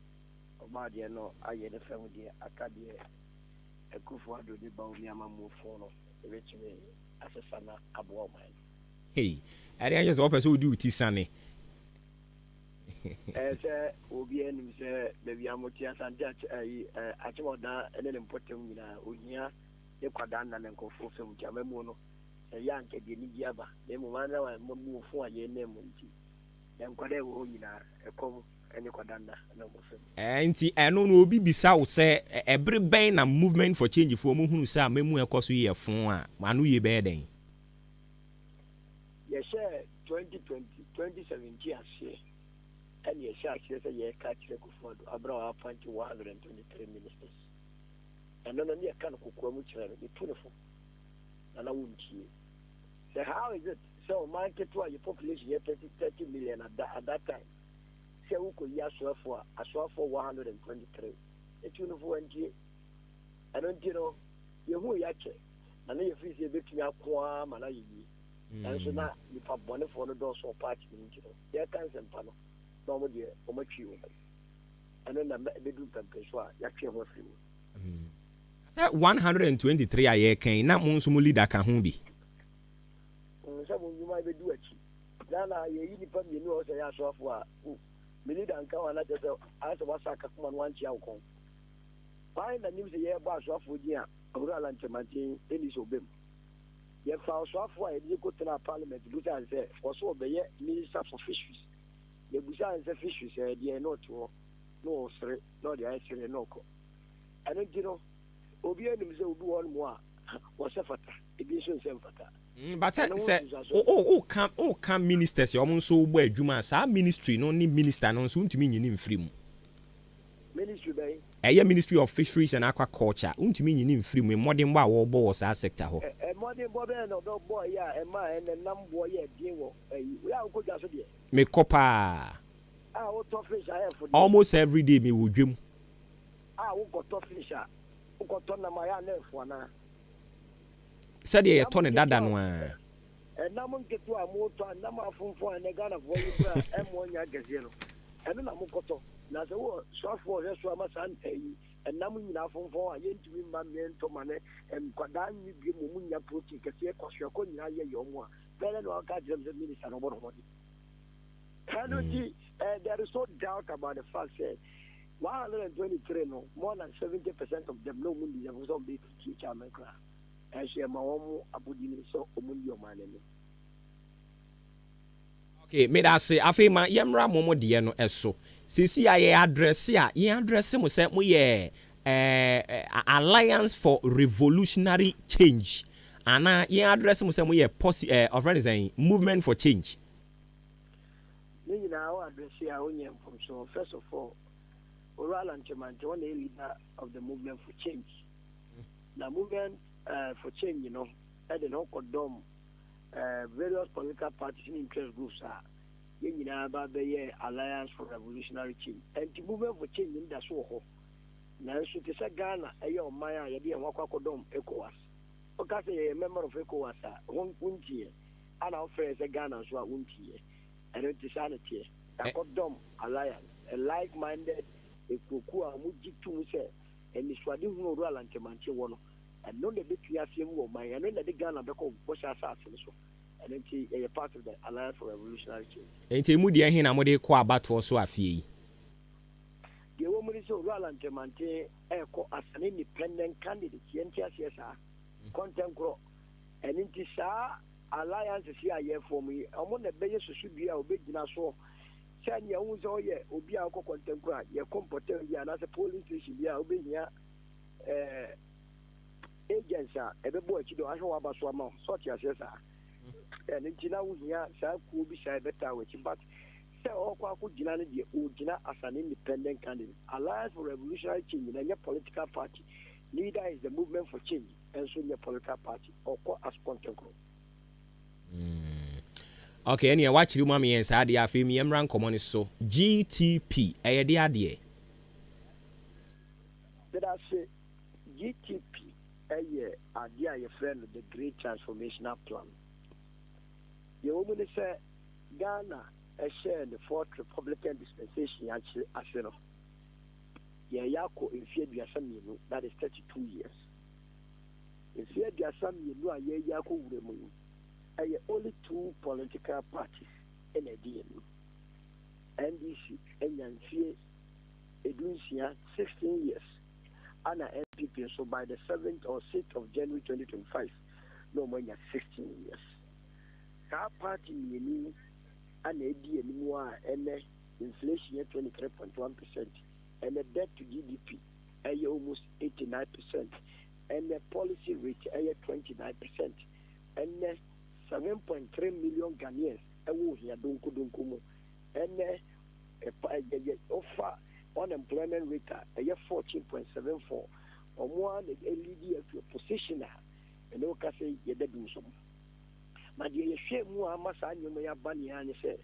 [SPEAKER 5] ɔba adeɛ no ayɛ ne fam deɛ aka deɛ Akufo Addo de ba omi amammuofoɔ no ɛbɛtumi asesa na aboa ɔman no.
[SPEAKER 3] Hey, ɛdeɛ anyɛ sɛ wɔpɛ sɛ wodi wo ti sane.
[SPEAKER 5] Ɛyɛ sɛ obi anim sɛ baabi a mote, Asante ayi Akyemɔdan ne ne mpɔtam nyinaa, ohia ne kwadaa nna ne nkurɔfoɔ fam, nti amammuo no sɛ ɛyɛ anka deɛ anigye aba, na mmom ana amammuofo a yɛn nam mu nti na nkwadaa ɛwɔ hɔ nyinaa ɛkɔm ne kwadaa nna na ɔmo fam.
[SPEAKER 3] Nti ɛno no, obi bisa wo sɛ ɛbere bɛn na Movement for Change foɔ mu hunu sɛ amamu ɛkɔ so yɛ fo a, ano yie bɛyɛ dɛn?
[SPEAKER 5] Yɛhyɛ 2020 2017 aseɛ ɛne yɛhyɛ aseɛ sɛ yɛreka kyerɛ Akufo Addo abere a wa appoint 123 ministers. Ɛno no ne yɛka no kokoa mu kyerɛ no, yɛtu ne fo na wontie sɛ how is it sɛ ɔman ketewa yɛ population yɛ 30 30 million at that time sɛ wokɔyi asoafoɔ a asoafoɔ 123. Ɛtu no fo, wantie. Ɛno nti no yɛhu yɛakyɛ na ne yɛfiri sɛ yɛbɛtumi ako ara ma no ayɛ yie, nanso na nipa bɔnefoɔ no dɔɔso wɔ party no nti no yɛka nsɛmpa no na ɔmo deɛ ɔmo atwi wɔn. Ɛno na ɛbɛdu mpɛmpɛ so a yɛatwe ho afiri mu.
[SPEAKER 3] Sɛ 123 a yɛrekan na mo nso mo leader ka ho bi?
[SPEAKER 5] Sɛ mo nnwuma bɛdu akyi Ghana yɛyi nipa mmienu a ɔsɛ yɛ asoafoɔ a me leader nka ho anakyɛ sɛ ayɛ sɛ wasa aka kuma no wankyea wo kɔn kwan na nim sɛ yɛrebɔ asoafoɔ din a ɔwura Alan Kyerematen ɛni sɛ ɔbɛm. Yɛfa ɔsoafoɔ a yɛde kɔtena parliament busa sɛ wɔso ɔbɛyɛ Minister for Fisheries. Yɛbisaa no sɛ fisheries ɛyɛ deɛn na ɔte hɔ na ɔresere na ɔde ayɛ sereɛ na ɔkɔ. Ɛno nti no obiara nim sɛ obi wɔ hɔnom a wɔsɛ fata, ebi nso nsɛ mfata.
[SPEAKER 3] But sɛ
[SPEAKER 5] Ɛno ho
[SPEAKER 3] sɛ
[SPEAKER 5] nsunsuansoɔ
[SPEAKER 3] wo
[SPEAKER 5] ne
[SPEAKER 3] wo woka woka ministers a wɔn nso bɔ adwuma a saa ministry no ne minister no nso wontumi nyi no mfiri mu.
[SPEAKER 5] Ministry bɛn?
[SPEAKER 3] Ɛyɛ Ministry of Fisheries and Aquaculture wontumi nyi no mfiri mu mmɔdenbɔ a wɔrebɔ wɔ saa sector hɔ.
[SPEAKER 5] Ɛ mmɔdenbɔ bɛn na ɔbɛbɔeɛ a ɛmaa ɛnnɛ nam boɔ yɛɛ den wɔ ayi? Woyɛ a wokɔ dwa so deɛ?
[SPEAKER 3] Mekɔ paa.
[SPEAKER 5] A wotɔ fish a ɛyɛ fo deɛ?
[SPEAKER 3] Almost everyday mewɔ dwam.
[SPEAKER 5] A wokɔtɔ fish a wokɔtɔ nam a ɛyɛ a na ɛfo anaa?
[SPEAKER 3] Sɛdeɛ yɛtɔ no dada no ara.
[SPEAKER 5] Ɛnam nketewa a motɔ a nam afonfon a ɛnɛ Ghanafoɔ yi kura a ɛmmoa nnya akɛseɛ no, ɛno na mokɔtɔ. Na sɛ wowɔ soafoɔ a ɔhwɛ so ama saa ɛyi ɛnam nyinaa afonfon a yɛntumi mma mmea ntɔ ma ne nkwadaa nwe bio ma wɔn nnya protein kɛseɛ kwashiorkor nyinaa yɛ yɛ wɔn a, bɛyɛ dɛn na waka akyerɛ me sɛ minister no ɔbɔ ne ho mmɔden? Ɛno nti eh, there is no doubt about the fact sɛ 123 no more than 70 percent of them na wɔn deserve sɛ wɔn bɛ tie chairman koraa. Nanso yɛma wɔn abodin sɛ wɔnni ɔman no anim.
[SPEAKER 3] Ok medase afei ma yɛmmra mo mo deɛ no so seesei a yɛ address a yɛn address mo sɛ mo yɛ eh, alliance for revolutionary change anaa yɛn address mo sɛ mo yɛ posi eh, ɔfrɛ no sɛn movement for change.
[SPEAKER 5] Ne nyinaa wo address a wonyɛ mfomsoɔ. First of all, Owura Alan Kyeremanteng ɔna ɛyɛ leader of the movement for change. Na Movement for Change no de ne ho kɔdɔm various political parties ne interest groups a yɛn nyinaa ba bɛyɛɛ Alliance for Revolutionary Change. Ɛnti Movement for Change no da so wɔ hɔ. Nanso te sɛ Ghana yɛ ɔman a yɛde yɛn ho akɔ akɔdɔm ECOWAS. Woka sɛ yɛyɛ member of ECOWAS a, ho wontiiɛ. Ana wofrɛ yɛn sɛ Ghana nso a wontiiɛ. Ɛno nti saa na ɛteɛ. Yɛakɔdɔm Alliance, a like-minded ekuokuo a wɔgye tom sɛ Anisoadehunu a Owura Lankyemankye wɔ no, ɛno na ɛbɛtumi aseɛ mu wɔ ɔman yi, ɛno na ɛde Ghana bɛkɔ bɔhyɛ asase no so. Ɛno nti yɛyɛ part of the Alliance for Revolutionary Change.
[SPEAKER 3] Enti emu deɛ he na mode rekɔ abatoɔ so afeɛ yi?
[SPEAKER 5] Deɛ ɛwɔ mu ne sɛ Owura Lankyemankye rekɔ as an independent candidate, yɛnte aseɛ saa? Kɔntɛnkorɔ. Ɛno nti saa alliances yi a yɛrefɔm yi, wɔn na ɛbɛyɛ susudua a wɔbɛgyina soɔ Sɛ nea wohu sɛ ɔyɛ obi a ɔkɔ kɔntɛnkoro a, yɛkɔ mpɔtam bi anaasɛ polling station bi a wobɛhia eh, agents a ɛbɛbɔ akyi dɛ ahwɛ w'aba so ama wo sɛ ɔte aseɛ saa. Ɛno nti na wohia saa kuo bi saa ɛbɛtaa w'akyi but sɛ ɔkɔ akɔgyina no deɛ ɔgyina as an independent candidate. Alliance for Revolutionary Change na ɛnyɛ political party, neither is the Movement for Change nso nyɛ political party, ɔkɔ as kɔntɛnkoro.
[SPEAKER 3] Mm. Ok, ɛneɛ woakyere mu ama yɛn saa deɛ afei mi yɛmmra nkɔmmɔ no so. GTP, ɛyɛ de adeɛ?
[SPEAKER 5] Medase, GTP ɛyɛ adeɛ a yɛfrɛ no the Great Transformational Plan. Deɛ ɛwɔ mu ne sɛ Ghana ɛhyɛɛ ne Fourth Republican Dispensation ase no, yɛreyɛ akɔ mfeɛ 32, that is 32 years. Mfeɛ 32 a yɛreyi akɔ wura mu yi, ɛyɛ only two political parties na ɛdi yɛn anim. NDC anya mfeɛ 16, 16 years, ana NPP nso by the 7th or 6th of January 2025 na wɔn anya 16 years. Saa party mmienu yi ana ɛdi anim a ɛnɛ inflation yɛ 23.1 percent, ɛnɛ debt to GDP ɛyɛ almost 89 percent. Ɛnnɛ policy rate yɛ 29 percent. Ɛnnɛ 7.3 million Ghanaians wɔ ohia donkodonko mu. Ɛnnɛ ɛpa wofa unemployment rate a ɛyɛ 14.74. Wɔn ara na ɛleadi yɛn to a position a ɛne wo ka sɛ yɛda dum so mu. Na deɛ yɛhwɛ mu a ama saa nneɛma yi aba nyinaa ne sɛ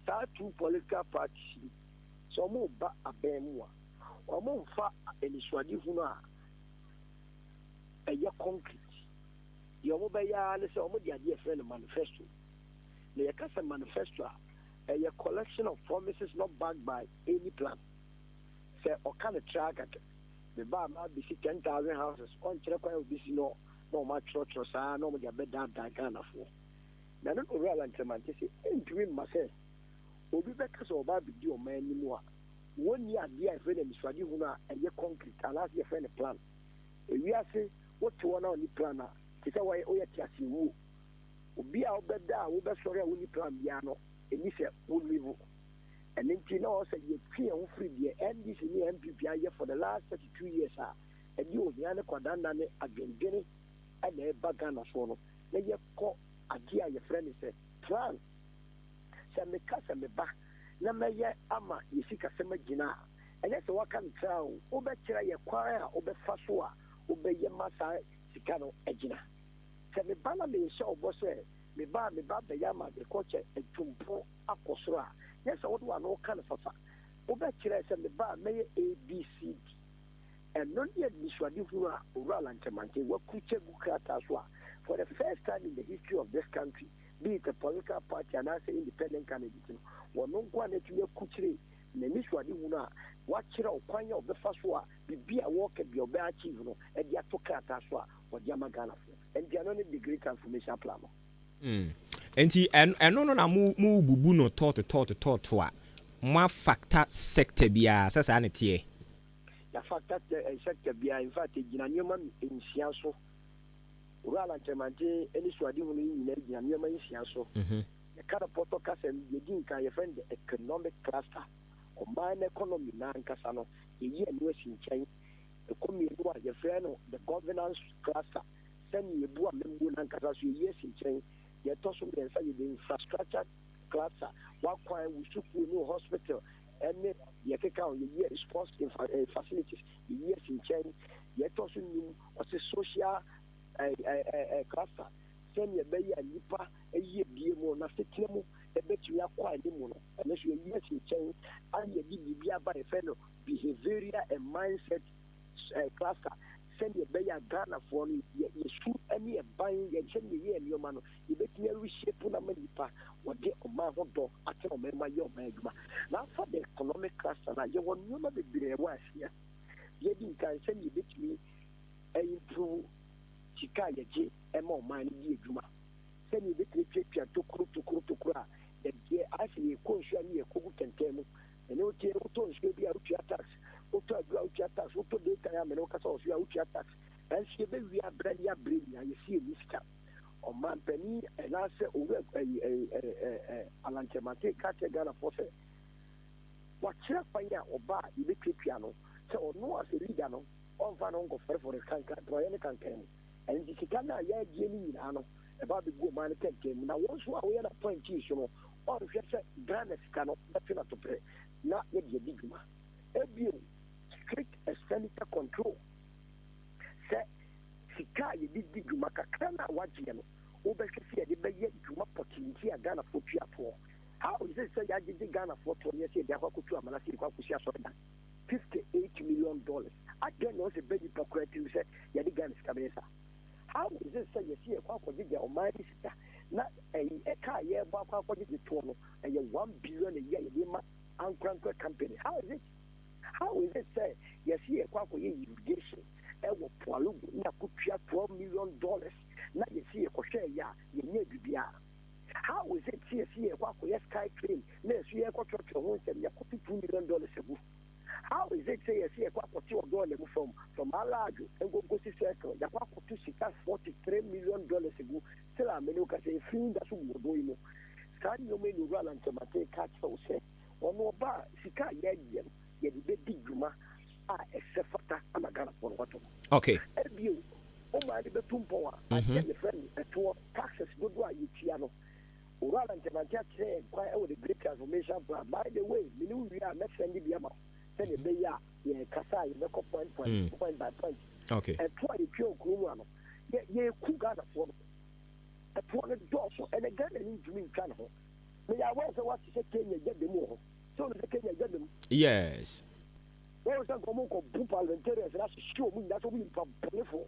[SPEAKER 5] saa two political parties yi sɛ wɔreba abɛn mu a wɔmfa anisoadehunu a ɛyɛ concrete. Deɛ wɔbɛyɛ ara ne sɛ wɔde adeɛ a yɛfrɛ no manifesto. Na yɛka sɛ manifesto a, ɛyɛ collection of promises not backed by any plan. Sɛ ɔka no tra kɛkɛ, meba a mabɛsi 10,000 houses, ɔnkyerɛ kwan a ɔbɛsi no na wɔatwerɛtwerɛ saa na wɔde abɛdaadaa Ghanafoɔ. Na ɛno na Owura Alan Kyeremantey se ɛntumi mma sɛ obi bɛka sɛ ɔba abɛdi ɔman anim a wɔnni adeɛ a yɛfrɛ no anisoadehunu a ɛyɛ concrete anaasɛ yɛfrɛ no plan. Ewiase wote hɔ na wonni plan a, te sɛ woyɛ teaseawuo. Obi a wobɛda a wobɛsɔre a wonni plan biara no, ɛnni sɛ wo live. Ɛno nti na ɔwɔ sɛ yɛtwe yɛn ho firi deɛ NDC ne NPP ayɛ for the last 32 years a ɛde ohia ne kwadanna ne adwendwene na ɛreba Ghana soɔ no, na yɛkɔ adeɛ a yɛfrɛ no sɛ plan. Sɛ meka sɛ meba na mɛyɛ ama yɛn sikasɛm agyina a, ɛnyɛ sɛ woaka no tra o, wobɛkyerɛ yɛ kwan a wobɛfa so a wobɛyɛ ma saa sika no agyina. Sɛ meba na merehyɛ wo bɔ sɛ meba a meba abɛyɛ ama agriculture atu mpɔn akɔ soro a, nyɛ sɛ wode w'ano ka no fafa. Wobɛkyerɛ sɛ meba a mɛyɛ ABCD. Ɛno ne anisoadehunu a Owura Lankyɛmankyɛ wakrukye agu krataa so a for the first time in the history of this country, be it a political party anaasɛ independent candidate no, ɔno nko ara na atumi akrukyire n'anisoadehunu a wakyerɛ ɔkwan a ɔbɛfa so a biribi a wɔreka bi a ɔbɛ achieve no de ato krataa so a wɔde ama Ghanafoɔ. Ɛnti ɛno ne the great transformation plan no.
[SPEAKER 3] Nti ɛno no na mo mo bubu no tɔɔto tɔɔto tɔɔto a mo afactor sector biara sɛ saa ne teɛ.
[SPEAKER 5] Yɛafactor sector biara, in fact ɛgyina nneɛma nsia so. Owura Alan Kyeremanteng anisoadehunu yi nyinaa gyina nneɛma nsia so. Yɛka no pɔtɔ kasa mu, deɛ ɛdi nkan yɛfrɛ no the economic cluster. Ɔman no economy no ankasa no, yɛyi ɛno asi nkyɛn. Ɛkɔ mmienu a, yɛfrɛ no the governance cluster, sɛnea yɛbu amammuo no ankasa so, yɛyi asi nkyɛn. Deɛ ɛtɔ so mmiɛnsa yɛ the infrastructure cluster, w'akwan, wo sukuu ne wo hospital ne deɛ ɛkeka ho, yɛyi sports infra, eh, facilities, yɛyi asi nkyɛn. Deɛ ɛtɔ so nnum, ɔse social eh, eh, eh, eh, cluster, sɛnea ɛbɛyɛ a nnipa yiedie mu, n'asetena mu ɛbɛtumi akɔ anim no, ɛno nso yɛyi asi nkyɛn. Ana yɛde biribi aba yɛfrɛ no behavioral and mindset eh, cluster, sɛnea ɛbɛyɛ a Ghanafoɔ no yɛ yɛsu ne yɛban yɛ sɛnea yɛyɛ nneɛma no yɛbɛtumi areshape no ama nnipa wɔde ɔman ho dɔ atena ɔman mu ayɛ ɔman adwuma. Na afa the economic cluster no a, yɛwɔ nneɛma bebree a ɛwɔ aseɛ. Yɛdi nkan sɛnea yɛbɛtumi improve sika a yɛgye ma ɔman no di adwuma, sɛnea yɛbɛtumi atuatua tokuro tokuro tokuro a yɛdeɛ ayɛ sɛ yɛkɔ nsuo a ne yɛkɔgu kɛntɛn mu. Mene wo tie, wotɔ nsuo bi a wotua tax, wotɔ aduro a wotua tax, wotɔ data a mene wo kasa wɔ so a wotua tax. Nanso yɛbɛwie abrɛ ne abrɛ nyinaa yɛsi yɛnni sika. Ɔmanpanin anaasɛ owura ɛyi ɛyi ɛɛ Alan Kyerematen ka kyerɛ Ghanafoɔ sɛ wakyerɛ kwan a ɔba a yɛbɛtuatua no sɛ ɔno as a leader no ɔmfa ne ho nkɔfɔrefɔre kankan porɔeɛ ne kankan mu. Ɛno nti sika no a yɛagyeɛ no nyinaa no ɛba abɛgu ɔman no kɛntɛn mu na wɔn nso a woyɛ no appointee so no ɔnhwɛ sɛ Ghana sika no bɛtwe no atoprɛ na yɛde adi dwuma. Ebio strict expenditure control sɛ sika a yɛde di dwuma kakra no a wagyeɛ no wobɛhwɛ sɛ yɛde bɛyɛ dwuma pɔtee nti a Ghanafoɔ tua toɔ. How is it sɛ yɛagyegye Ghanafoɔ toɔ na yɛsɛ yɛde akɔ akɔtu amena sɛ yɛkɔ akɔsi asɔredan $58 million? Adɛn na ɔsɛ bɛ nipa koraa tirim sɛ yɛde Ghana sika bɛyɛ saa? How is it sɛ yɛsi yɛkɔ akɔgyegye ɔman no sika na ɛyi ɛka a yɛrebɔ akɔ akɔgyegye toɔ no ɛyɛ 1 billion a year yɛde ma ankorankora company? How is it? How is it sɛ yɛsi yɛkɔ akɔyɛ irrigation ɛwɔ Pwalugu na akɔtua $12 million na yɛsi yɛkɔhwɛ ɛyɛ a yɛnyɛ biribiara? How is it sɛ yɛsi yɛkɔ akɔyɛ sky train na yɛso yɛkɔtwerɛtwerɛ ho nsɛm yɛkɔto $2 million agu? How is it sɛ yɛsi yɛkɔ akɔte ɔdɔɔ na mu from Alaadwo nkonkosi Circle yɛkɔ akɔto sika $43 million gu still a mene woka sɛ efiri da so gu ɔdɔɔ yi mu? Saa nneɛma yi na Owura Alan Kyerematen ka kyerɛ wo sɛ ɔno ɔba a sika a yɛagyeɛ no yɛde bɛdi dwuma a ɛsɛ fata ama Ghanafoɔ no wɔtɔ. Ebio ɔmaa de bɛtu mpɔn a adeɛ yɛfrɛ no ɛtoɔ, taxes dodoɔ a yɛtua no, Owura Alan Kyerematen akyerɛ yɛn kwan ɛwɔ the great transformation plan. By the way, mene wo wie a mɛsend bi ama wo sɛdeɛ ɛbɛyɛ a yɛkasa a yɛbɛkɔ point point point by point. Ɛtoɔ a yɛtua wɔ kurom ano yɛ yɛku Ghanafoɔ no, ɛtoɔ no dɔɔso. Ɛnɛ Ghana ni ntumi ntwa ne ho. Meyɛ aware sɛ woate sɛ Kenya gya da mu wɔ hɔ sɛ wone sɛ Kenya gya da mu.
[SPEAKER 3] Yes.
[SPEAKER 5] Wɔn sɛ nka ɔmo nkɔ bu parliamentarians na ahyehyɛ ɔmo nyinaa sɛ ɔmo yɛ nipa bɔnefoɔ.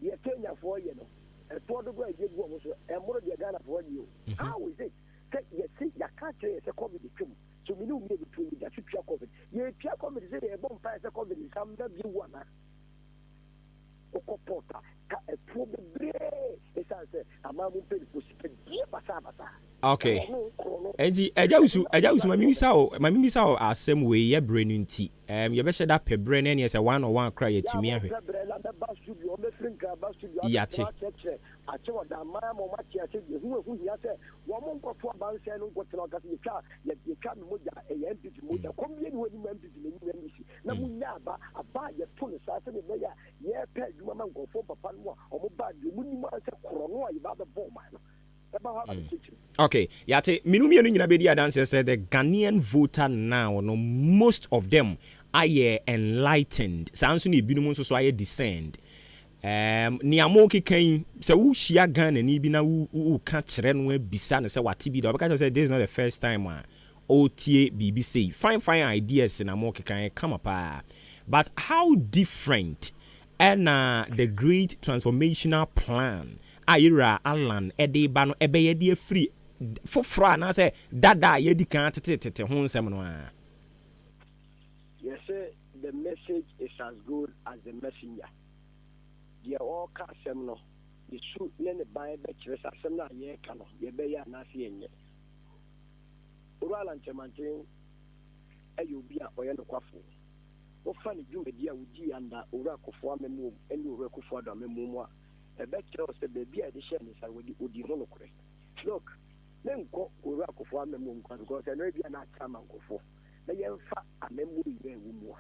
[SPEAKER 5] Deɛ Kenyafoɔ yɛ no, ɛtoɔ dodoɔ a yɛde gu ɔmo so ɛmmoro deɛ Ghanafoɔ yɛ o. How is it sɛ yɛsi yɛaka akyerɛ yɛ sɛ COVID twam so mene wo mmienu tuo yɛda so tua COVID, yɛtua COVID sɛ yɛbɔ mpaeɛ sɛ COVID nsa mmra bio wu anaa? Wokɔ port a ka ɛtoɔ bebree ɛsiane sɛ aman mu mpanimfoɔ sika die basabasa. Korɔ no korɔ no.
[SPEAKER 3] Nti Agya Wusu, ma mimisa wo asɛm wei. Yɛ berɛ no nti yɛbɛhyɛ da pɛ berɛ no ɛneɛ sɛ one on one kora yɛtumi ahwɛ.
[SPEAKER 5] Yɛ a wɔmpɛ berɛ na bɛba studio, wɔbɛfiri Nkran ba studio
[SPEAKER 3] Yate.
[SPEAKER 5] abɛtena akyerɛkyerɛ. Akyɛ wɔda aman ama wɔn ate ase deɛ ho ɛho hia sɛ wɔn nkɔto aba nsɛn no nkɔtena ɔka sɛ yɛtwa yɛtwa me mogya ɛyɛ NPP mogya kɔm yɛ ne hɔ anim NPP na anim NDC na mo nya aba aba a yɛto no saa sɛdeɛ ɛbɛyɛ a yɛpɛ adwuma ma nkurɔfoɔ papa no mu a wɔn ba deɛ wɔn nim ara sɛ korɔ no a yɛba abɛbɔ ɔman no ɛba hɔ aba bɛkyekyere.
[SPEAKER 3] Okay, yɛate. Menu mmienu nyinaa bɛdi adanseɛ sɛ the Ghanaian voter now no, most of them ayɛ enlightened. Saa nso na ebinom nso so ayɛ discerned. Nea mokeka yi, sɛ wohyia Ghanani bi na woka kyerɛ no, abisa no sɛ wate bi da, ɔbɛka kyerɛ sɛ this is not the first time a ɔretie biribi sei. Fine fine ideas na mokeka yɛ kama paa. But how different ɛna the great transformational plan a yɛwura Alan ɛde ba no ɛbɛyɛ de afiri foforɔ anaasɛ dada a yɛdi kan tetetete ho nsɛm no a?
[SPEAKER 5] Yɛsɛ the message is as good as the messenger. Deɛ ɔreka asɛm no, ne su ne ne ban bɛkyerɛ sɛ asɛm no a yɛreka no, yɛbɛyɛ anaasɛ yɛnyɛ. Owura Alan Kyerematen yɛ obi a ɔyɛ nokwafoɔ. Wofa ne dwumadi a wodii under Owura Kufuor amammuo mu ne Owura Akufo-Addo amammuo mu a, ɛbɛkyerɛ wo sɛ baabi a yɛde hyɛɛ ne nsa no, wɔde ɔdii ho nokorɛ. Look, menkɔ Owura Kufuor amammuo mu koraa because ɛno ebia na akyɛ ama nkurɔfoɔ. Na yɛmfa amammuo yi a ɛwɔ mu a,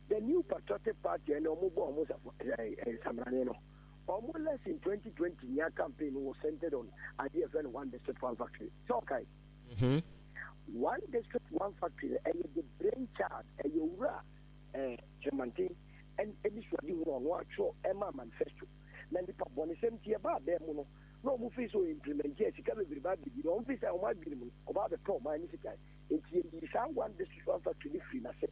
[SPEAKER 5] the New Patriotic Party ɛne ɔmo bɔ ɔmo nsamrane no, ɔmo election 2020 nya campaign was centered on adeɛ yɛfrɛ no One District One Factory. Sɛ ɔkae, One District One Factory no ɛyɛ the brain child, ɛyɛ Owura Kyerematen ɛne suade hu ɔno atwerɛ ɛma manifesto. Na nipa bɔnesɛm ti ɛba abɛn mu no na ɔmo fi so implement a sika bebree ba abɛdi na ɔmo fi sɛ ɔmo adwene mu no ɔba abɛtɔ ɔman ne sika. Nti yɛyi saa One District One Factory ne firi n'ase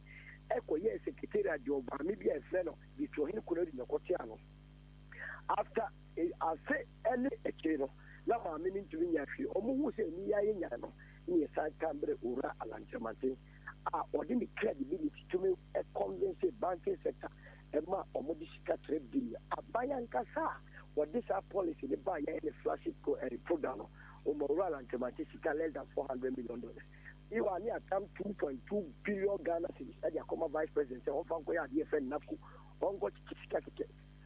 [SPEAKER 5] ɛkɔyɛɛ secretariat deɛ ɔbaame bi a ɛfrɛ no Bituohene Konadu na ɛkɔtea no. After afe ɛne akyire no na maame no ntumi nya hwee. Ɔmo hu sɛ ani yɛ ayɛ nya no ne yɛsan kan berɛ Owura Alan Kyerematen a ɔde ne credibility tumi convince banking sector ɛma ɔmo de sika 3 billion. Aban ankasa a wɔde saa policy ne ba yɛn ne flagship program no, ɔmo Owura Alan Kyerematen sika less than $400 million. Iwa ne atam 2.2 billion Ghana cedis ɛde akɔma Vice President sɛ ɔmfa nkɔyɛ adeɛ fɛ NABCO, ɔnkɔ kyekye sika kɛkɛ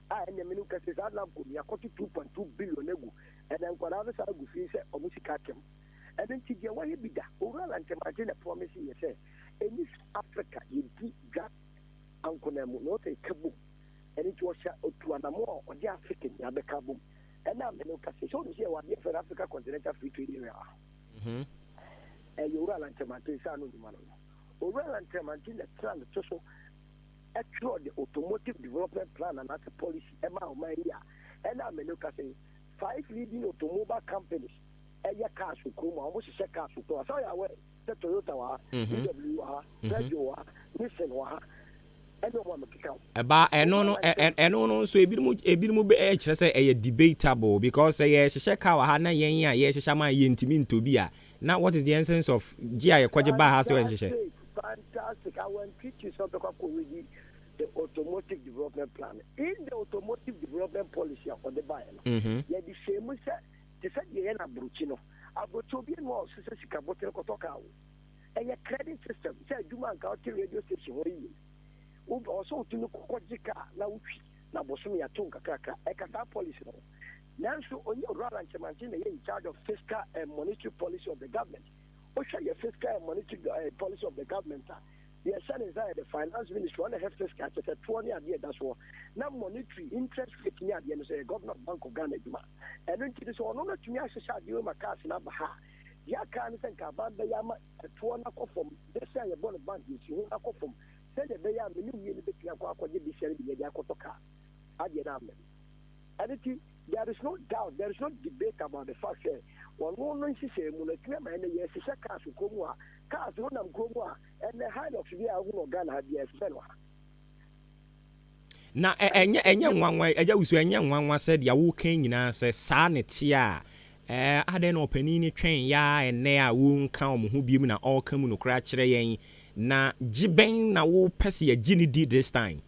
[SPEAKER 5] a ɛnna mene kɛse saa NABCO ne akɔto 2.2 billion agu. Ɛnna nkwadaa no saa agu fi sɛ ɔmo sika atɛm. Ɛno nti deɛ wɔyɛ bi da, Owura Alan Kyerematen na promise yɛ sɛ ɛni Africa yɛdi dwa ankona mu na ɔsɛ ɛka bom. Ɛno nti ɔhyɛ otu anamo a ɔde Africa nyinaa bɛka bom. Ɛna mene kɛse sɛ ɔno sɛ yɛwɔ adeɛ fɛ no Africa Continental Free Trade Area. Ɛyɛ Owura Alan Kyerematen saa no nnwuma no, Owura Alan Kyerematen na tena ne to so ɛtwerɛ the automotive development plan anaasɛ policy ɛma ɔman yi a ɛna amene kase five leading automobile companies ɛyɛ cars wɔ kurom a wɔn hyehyɛ cars wɔ kurom a sɛ ɔyɛ awɛ sɛ Toyota wɔ ha, VW wɔ ha, Peugeot wɔ ha, Nissan wɔ ha, ɛne wɔn a mekeka ho.
[SPEAKER 3] Ɛba ɛno no, ɛno no nso ebinom bɛ ɛkyerɛ sɛ ɛyɛ debatable because sɛ yɛhyehyɛ car wɔ ha na yɛn a yɛhyehyɛ ama yɛntumi ntɔ bi a, na what is the essence of gye a yɛkɔgye ba ha sɛ wɔnhyehyɛ?
[SPEAKER 5] Fantastic. I will entreat you sɛ ɔbɛkɔ akɔ read the automotive development plan. In the automotive development policy a ɔde baeɛ no, yɛde hyɛ mu sɛ te sɛ deɛ yɛ no aburokyi no, aburokyi obi nu a ɔsesɛ sika bɔtene kɔtɔ kaa o, ɛyɛ credit system sɛ adwuma nka ɔte radio station hɔ yie, ɔsɛ wotumi kɔkɔgye kaa na wotwi na bɔsom yɛato nkakrakra. Ɛka saa policy no ho. Nanso onye Owura Alan Kyerematen na ɛyɛ in charge of fiscal and monetary policy of the government. Wohwɛ yɛ fiscal and monetary policy of the government a, yɛhyɛ ne nsa yɛ the Finance Ministry. Ɔna ɛhwɛ fiscal, kyɛ sɛ toɔ ne adeɛ ɛda soɔ, na monetary, interest rate ne adeɛ no sɛ yɛ Governor of Bank of Ghana adwuma. Ɛno nti no sɛ ɔno no atumi ahyehyɛ adeɛ wei ma cars no aba ha a, deɛ aka ne sɛ nka aban bɛyɛ ama ɛtoɔ no akɔ fam bɛsi a yɛbɔ no bank yɛsi ho no akɔ fam sɛdeɛ ɛbɛyɛ a mene wie no bɛtumi akɔ akɔgye besia no bi yɛde akɔtɔ car adeɛ no amam. Ɛno nti there is no doubt, there is no debate about the fact sɛ ɔno no nhyehyɛ mu no atumi ama ɛnɛ yɛhyehyɛ cars kurom a cars no nam kurom a ɛnɛ Hilux bi a wohu no Ghana ha bi a ɛhyehyɛ no ha.
[SPEAKER 3] Na ɛnyɛ nwanwa, Agya Wusu, ɛnyɛ nwanwa sɛ deɛ woka nyinaa sɛ saa ne te a adɛn na ɔpanin no twɛn ya ɛnɛ a wonka wɔn ho biom na ɔreka mu nokora kyerɛ yɛn? Na gye bɛn na wopɛ sɛ yɛgye ne di this time?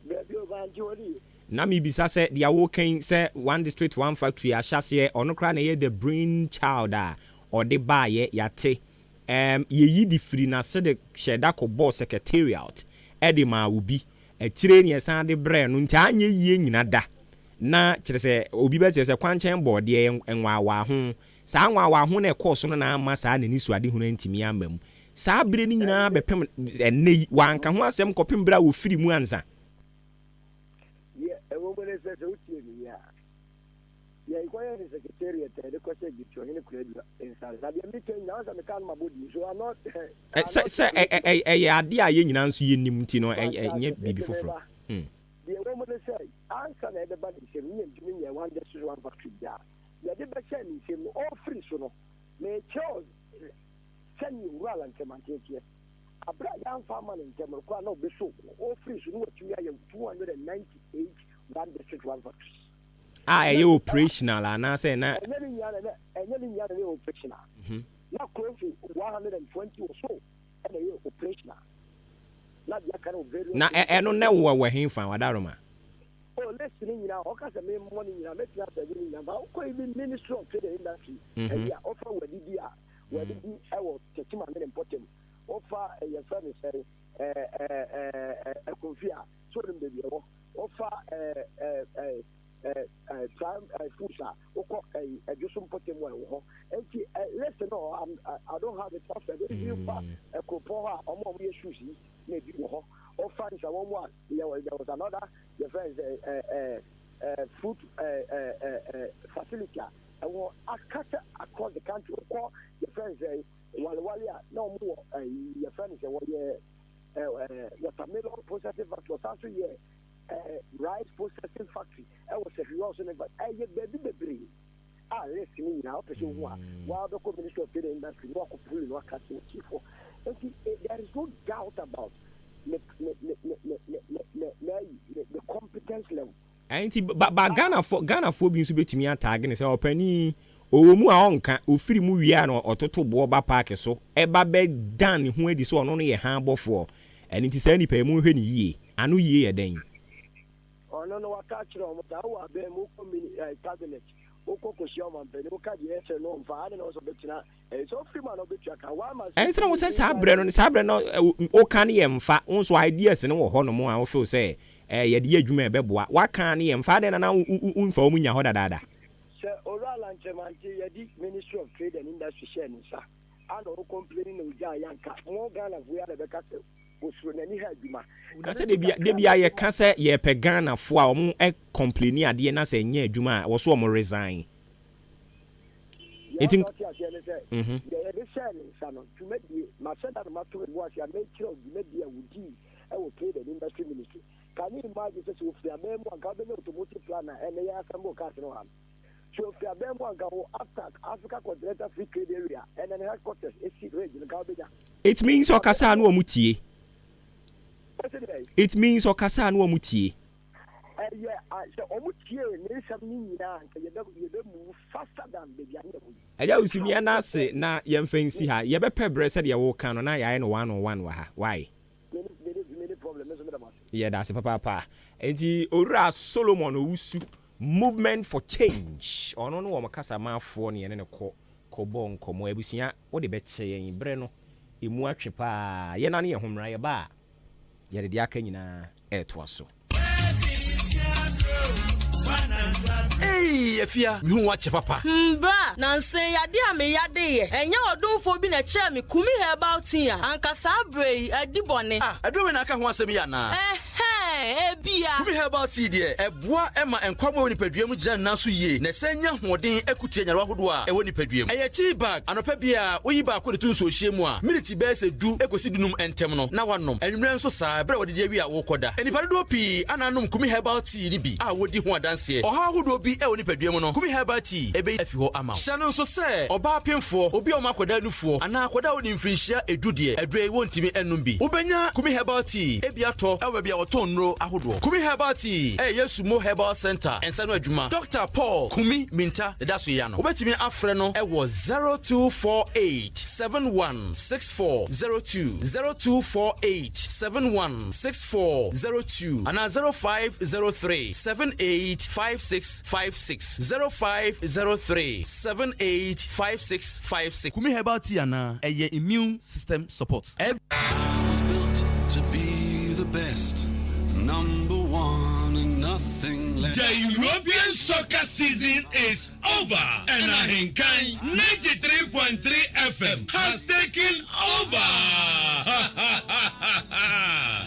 [SPEAKER 5] Baabi ɔba nti wɔde yɛ.
[SPEAKER 3] Na mebisa sɛ deɛ woka yi sɛ One District One Factory ahyɛseɛ, ɔno koraa na ɛyɛ the brain child a ɔde baayɛ, yɛate yɛyi de firi n'ase de hyɛ da kɔbɔɔ secretariat ɛde maa obi akyire ne yɛsan de brɛ no, nti anyɛ yie nyina da. Na kyerɛ sɛ obi bɛkyerɛ sɛ kwankyɛn bɔɔdeɛ nwaawaa ho. Saa nwaawaa ho no a ɛkɔɔ so no na amma saa n'anisoadehunu antumi amma mu. Saa bere no nyinaa bɛpem ɛnnɛ yi, wanka ho asɛm kɔpem bere a wɔfiri mu ansa.
[SPEAKER 5] Deɛ ɛwɔ mu ne sɛ, sɛ wotie me yie a, yɛkɔyɛ ne secretariat a yɛde kɔhyɛ Gyekye Ɔhene Kuradu nsa no. Na deɛ meka nyinaa, sɛ meka no mabɔ din, so I'm not.
[SPEAKER 3] Sɛ sɛ ɛyɛ adeɛ a yɛn nyinaa nso yɛnim nti no, ɛnyɛ biribi foforɔ.
[SPEAKER 5] Deɛ ɛwɔ mu ne sɛ, ansa na ɛbɛba ne nsam no, yɛntumi nyɛɛ one district one factory biara. Yɛde bɛhyɛɛ ne nsam no, ɔrefiri so no, mekyerɛw sɛnea Owura Alan Kyerematen teɛ. Bere a yɛamfa amma no ntɛm no koraa na ɔbɛsoo mu no, ɔrefiri so no watumi ayɛ 298 one district one factories.
[SPEAKER 3] A ɛyɛ operational anaasɛ na.
[SPEAKER 5] Ɛnyɛ ne nyinaa na ɛnyɛ ne nyinaa na ɛyɛ operational. Na close to 120 or so ɛna ɛyɛ operational. Na deɛ aka no various.
[SPEAKER 3] Na ɛno na ɛwɔ wɔ he fa Wadaroma?
[SPEAKER 5] Oh, list ne nyinaa ɔka sɛ memmɔ ne nyinaa, mɛtumi asɛde ne nyinaa. Ba wokɔ even Ministry of Trade and Industry ɛyi a ɔfa wadidi a wadidi ɛwɔ Techiman ne ne mpɔtam, wofa yɛfrɛ no sɛ Ɛkumfi a so onim baabi ɛwɔ, wofa Prime Foods a wokɔ ɛdwo so mpɔtam a ɛwɔ hɔ. Nti list no, I don't have it off. Ebi fa Kuropɔn hɔ a ɔmo a ɔmo yɛ shoes yi na ebi wɔ hɔ. Wofa nsa wɔn mu a there was another yɛfrɛ no sɛ food facility a ɛwɔ akasa across the country. Wokɔ yɛfrɛ no sɛ Walewale a na ɔmo wɔ yɛfrɛ no sɛ wɔyɛ watermelon processing factory, ɔsan so yɛ rice processing factory ɛwɔ Sefwi so ne ɛyɛ baabi bebree a list ne nyinaa wopɛ sɛ ohu a waa bɛkɔ Ministry of Trade and Industry na wakɔ puli na waka sɛ ɔtiefo. Nti there is no doubt about ne ne ne ne ne ne ne ne ayi ne competence level.
[SPEAKER 3] Nti ba ba Ghanafoɔ Ghanafoɔ bi nso bɛtumi ataage ne sɛ ɔpanin ɔwɔ mu a ɔnka ɔfiri mu wie a na ɔtoto boɔ ba paake so ɛba bɛdan ne ho adi sɛ ɔno no yɛ han bɔfoɔ. Ɛno nti saa nipa yi monhwɛ no yie. Ano yie yɛ dɛn?
[SPEAKER 5] Ɔno no waka akyerɛ wɔn sɛ wowɔ abɛn mu wokɔ mini ɛɛ cabinet wokɔ kɔhyia ɔmampanin woka deɛ ɛsɛ no ɔmfa ade na ɔsɛ ɔbɛtena ɛɛ sɛ ɔfiri mu a na ɔbɛtua ka wama.
[SPEAKER 3] Ɛnsɛ na wo sɛ saa berɛ no saa berɛ no woka no yɛ mfa wo nso ideas no wɔ hɔ nom a wo feel sɛ yɛde yɛ adwuma a ɛbɛboa woaka no yɛ mfa adɛn na na womfa wɔn nya hɔ dadaada.
[SPEAKER 5] Sɛ Owura Alan Kyeremantey yɛde Ministry of Trade and Industry hyɛɛ ne nsa a na ɔwɔ complaining na ogyaa yɛ anka mo Ghanafoɔ yi ara na ɛbɛka sɛ osuro n'ani ha adwuma.
[SPEAKER 3] Na sɛ dabia yɛka sɛ yɛpɛ Ghanafoɔ a wɔn complaini adeɛ na sɛ ɛnyɛ adwuma a wɔso wɔn resign.
[SPEAKER 5] Deɛ
[SPEAKER 3] Nti
[SPEAKER 5] ɔsɛ ɔte aseɛ ne sɛ deɛ yɛde hyɛɛ ne nsa no dwumadie mahyɛ da na mato me bo ase a mekyerɛ wo dwumadie a wɔdii wɔ Trade and Industry Ministry. Can you imagine sɛ sɛ ofiri aban mu anka wobɛnya automotive plan a ɛnɛ yɛ assemble cars no wɔ ha no. Sɛ ofiri aban mu anka wɔ AFTAC, Africa Continental Free Trade Area, ɛnɛ ne headquarters esi Ridge no nka wobɛnya.
[SPEAKER 3] It means ɔkasa a na wɔn tie.
[SPEAKER 5] Wose dɛn?
[SPEAKER 3] It means ɔkasa a na wɔn tie.
[SPEAKER 5] Ɛyɛ a sɛ wɔn tiee ne nsɛm no nyinaa anka yɛbɛ yɛbɛ move faster than baabi a ne yɛwɔ yi.
[SPEAKER 3] Agya Wusu mia no ase na yɛmfa nsi ha. Yɛbɛpɛ berɛ sɛdeɛ woka no na yɛayɛ no one on one wɔ ha. Why? Yɛda ase papaapa. Enti Owura Solomon Owusu, Movement for Change, ɔno ne wɔn kasamafoɔ ne yɛne no kɔ kɔbɔɔ nkɔmmɔ. Abusua, wode bɛkyɛ yɛn berɛ no, ɛmu atwe paa. Yɛnane yɛn ho mmra, yɛba a, yɛde deɛ aka nyinaa ɛretoa so.
[SPEAKER 6] Eii Afia, mehu wo akyɛ papa.
[SPEAKER 7] Hmm bra, nansa yi ade a me yade yɛ, ɛnyɛ ɔdomfoɔ bi na ɛkyerɛɛ me Kumi herbal tea a, anka saa berɛ yi adi bɔne.
[SPEAKER 6] Ah, aduro wei na aka ho asɛm yi anaa?
[SPEAKER 7] Ɛhɛn, ebia.
[SPEAKER 6] Kumi herbal tea deɛ, ɛboa ma nkwammoa a ɛwɔ nipadua mu gyina ne nan so yie na ɛsan nya ahoɔden ko tia nyarewa ahodoɔ a ɛwɔ nipadua mu. Ɛyɛ tea bag, anɔpa biara woyi baako de to nsuohyeɛ mu a, miniti bɛyɛ sɛ du kɔsi dunum ntɛm no na woanom. Anwummerɛ nso saa, berɛ a woadidi awie a worekɔda. Nnipa dodoɔ pii ana anom Kumi Herbal Tea no bi a wɔdi ho adanseɛ. Ɔhaw ahodoɔ bi wɔ nipadua mu no, Kumi Herbal Tea bɛyi afi hɔ ama wo. Hyɛ no nso sɛ, ɔbaa pemfoɔ, obi a ɔma akwadaa nufoɔ, anaa akwadaa a ɔdi mfirinhyia edu deɛ, aduro yi wɔntumi nnom bi. Wobɛnya Kumi Herbal Tea bi atɔ wɔ baabi a wɔtɔn nnuro ahodoɔ. Kumi Herbal Tea yɛ Yesu Mo Herbal Centre nsa no adwuma. Dɔkta Paul Kumi Minta na ɛda so yi ano. Wobɛtumi afrɛ no wɔ 0248 71 6402, 0248 71 6402 anaa 0503 78 5656, 0503 78 5656.
[SPEAKER 8] Kumi herbal tea anaa ɛyɛ immune system support.
[SPEAKER 9] I was built to be the best, number one and nothing less.
[SPEAKER 10] The European. European soccer season is over and Ahenkan 93.3 FM has taken over!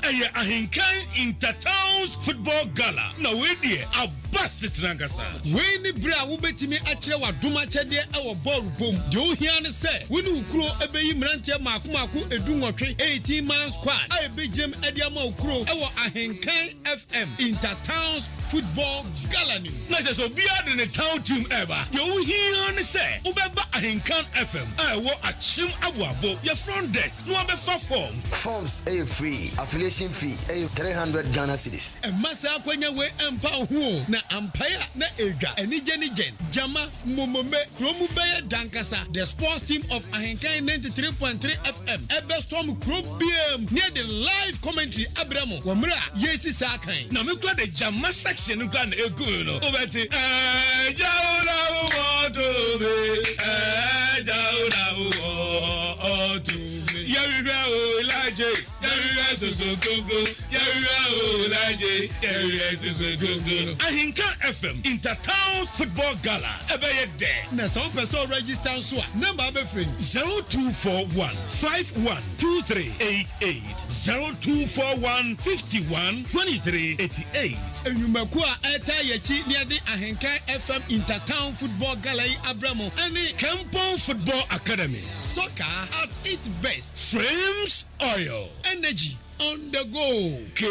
[SPEAKER 10] Ɛyɛ Ahenkan Inter-Towns Football Gala na wei deɛ aba asetena ankasa.
[SPEAKER 11] Wei ne bere a wubetumi akyerɛ w'adom akyɛdeɛ wɔ bɔɔl bɔ mu. Deɛ ohia ne sɛ wo ne wo kuro bɛyi mmeranteɛ mmaako mmaako dunwɔtwe, 18 man squad, a ɛbɛgyinam de ama wo kuro wɔ Ahenkan FM Inter-Towns Football Gala no mu.
[SPEAKER 10] Na kyerɛ sɛ obiara de ne town team reba. Deɛ wohia ne sɛ wobɛba Ahenkan FM a ɛwɔ Akyem Aboabo, yɛ front desk na wabɛfa forms.
[SPEAKER 12] Forms yɛ free, affiliation fee yɛ 300 Ghana cedis.
[SPEAKER 11] Mma saa akwanya wei mpa wo ho o, na ampae a na edwa, anigye ne gyɛn, gyama, mmomome, kuro mu bɛyɛ da ankasa. The sports team of Ahenkan 93.3 FM ɛbɛstorm kuro biara mu na yɛde live commentary abrɛ mo wɔ mmerɛ a yɛresi saa kan.
[SPEAKER 10] Na me kura de gyama section no kura na eku me no wobɛte ɛgya wo na wowɔ tumi ɛgya wo na wowɔ tumi yɛhwehwɛ o Elijah yɛhwehwɛ soso konko yɛhwehwɛ o Elijah yɛhwehwɛ soso konko. Ahinka FM Inter-Towns Football Gala ɛbɛyɛ dɛ.
[SPEAKER 11] Na sɛ wopɛ sɛ wo register nso a, number a wobɛfrɛ ni.
[SPEAKER 10] 0241 51 2388 0241 51 23 88.
[SPEAKER 11] Nnwumakuo a ɛretaa yɛn akyi na yɛde Ahenkan FM Inter-Town Football Gala yi abrɛ mo ne.
[SPEAKER 10] Kempong Football Academy.
[SPEAKER 11] Soccer at its best.
[SPEAKER 10] Frames Oil.
[SPEAKER 11] Energy on the go.
[SPEAKER 10] K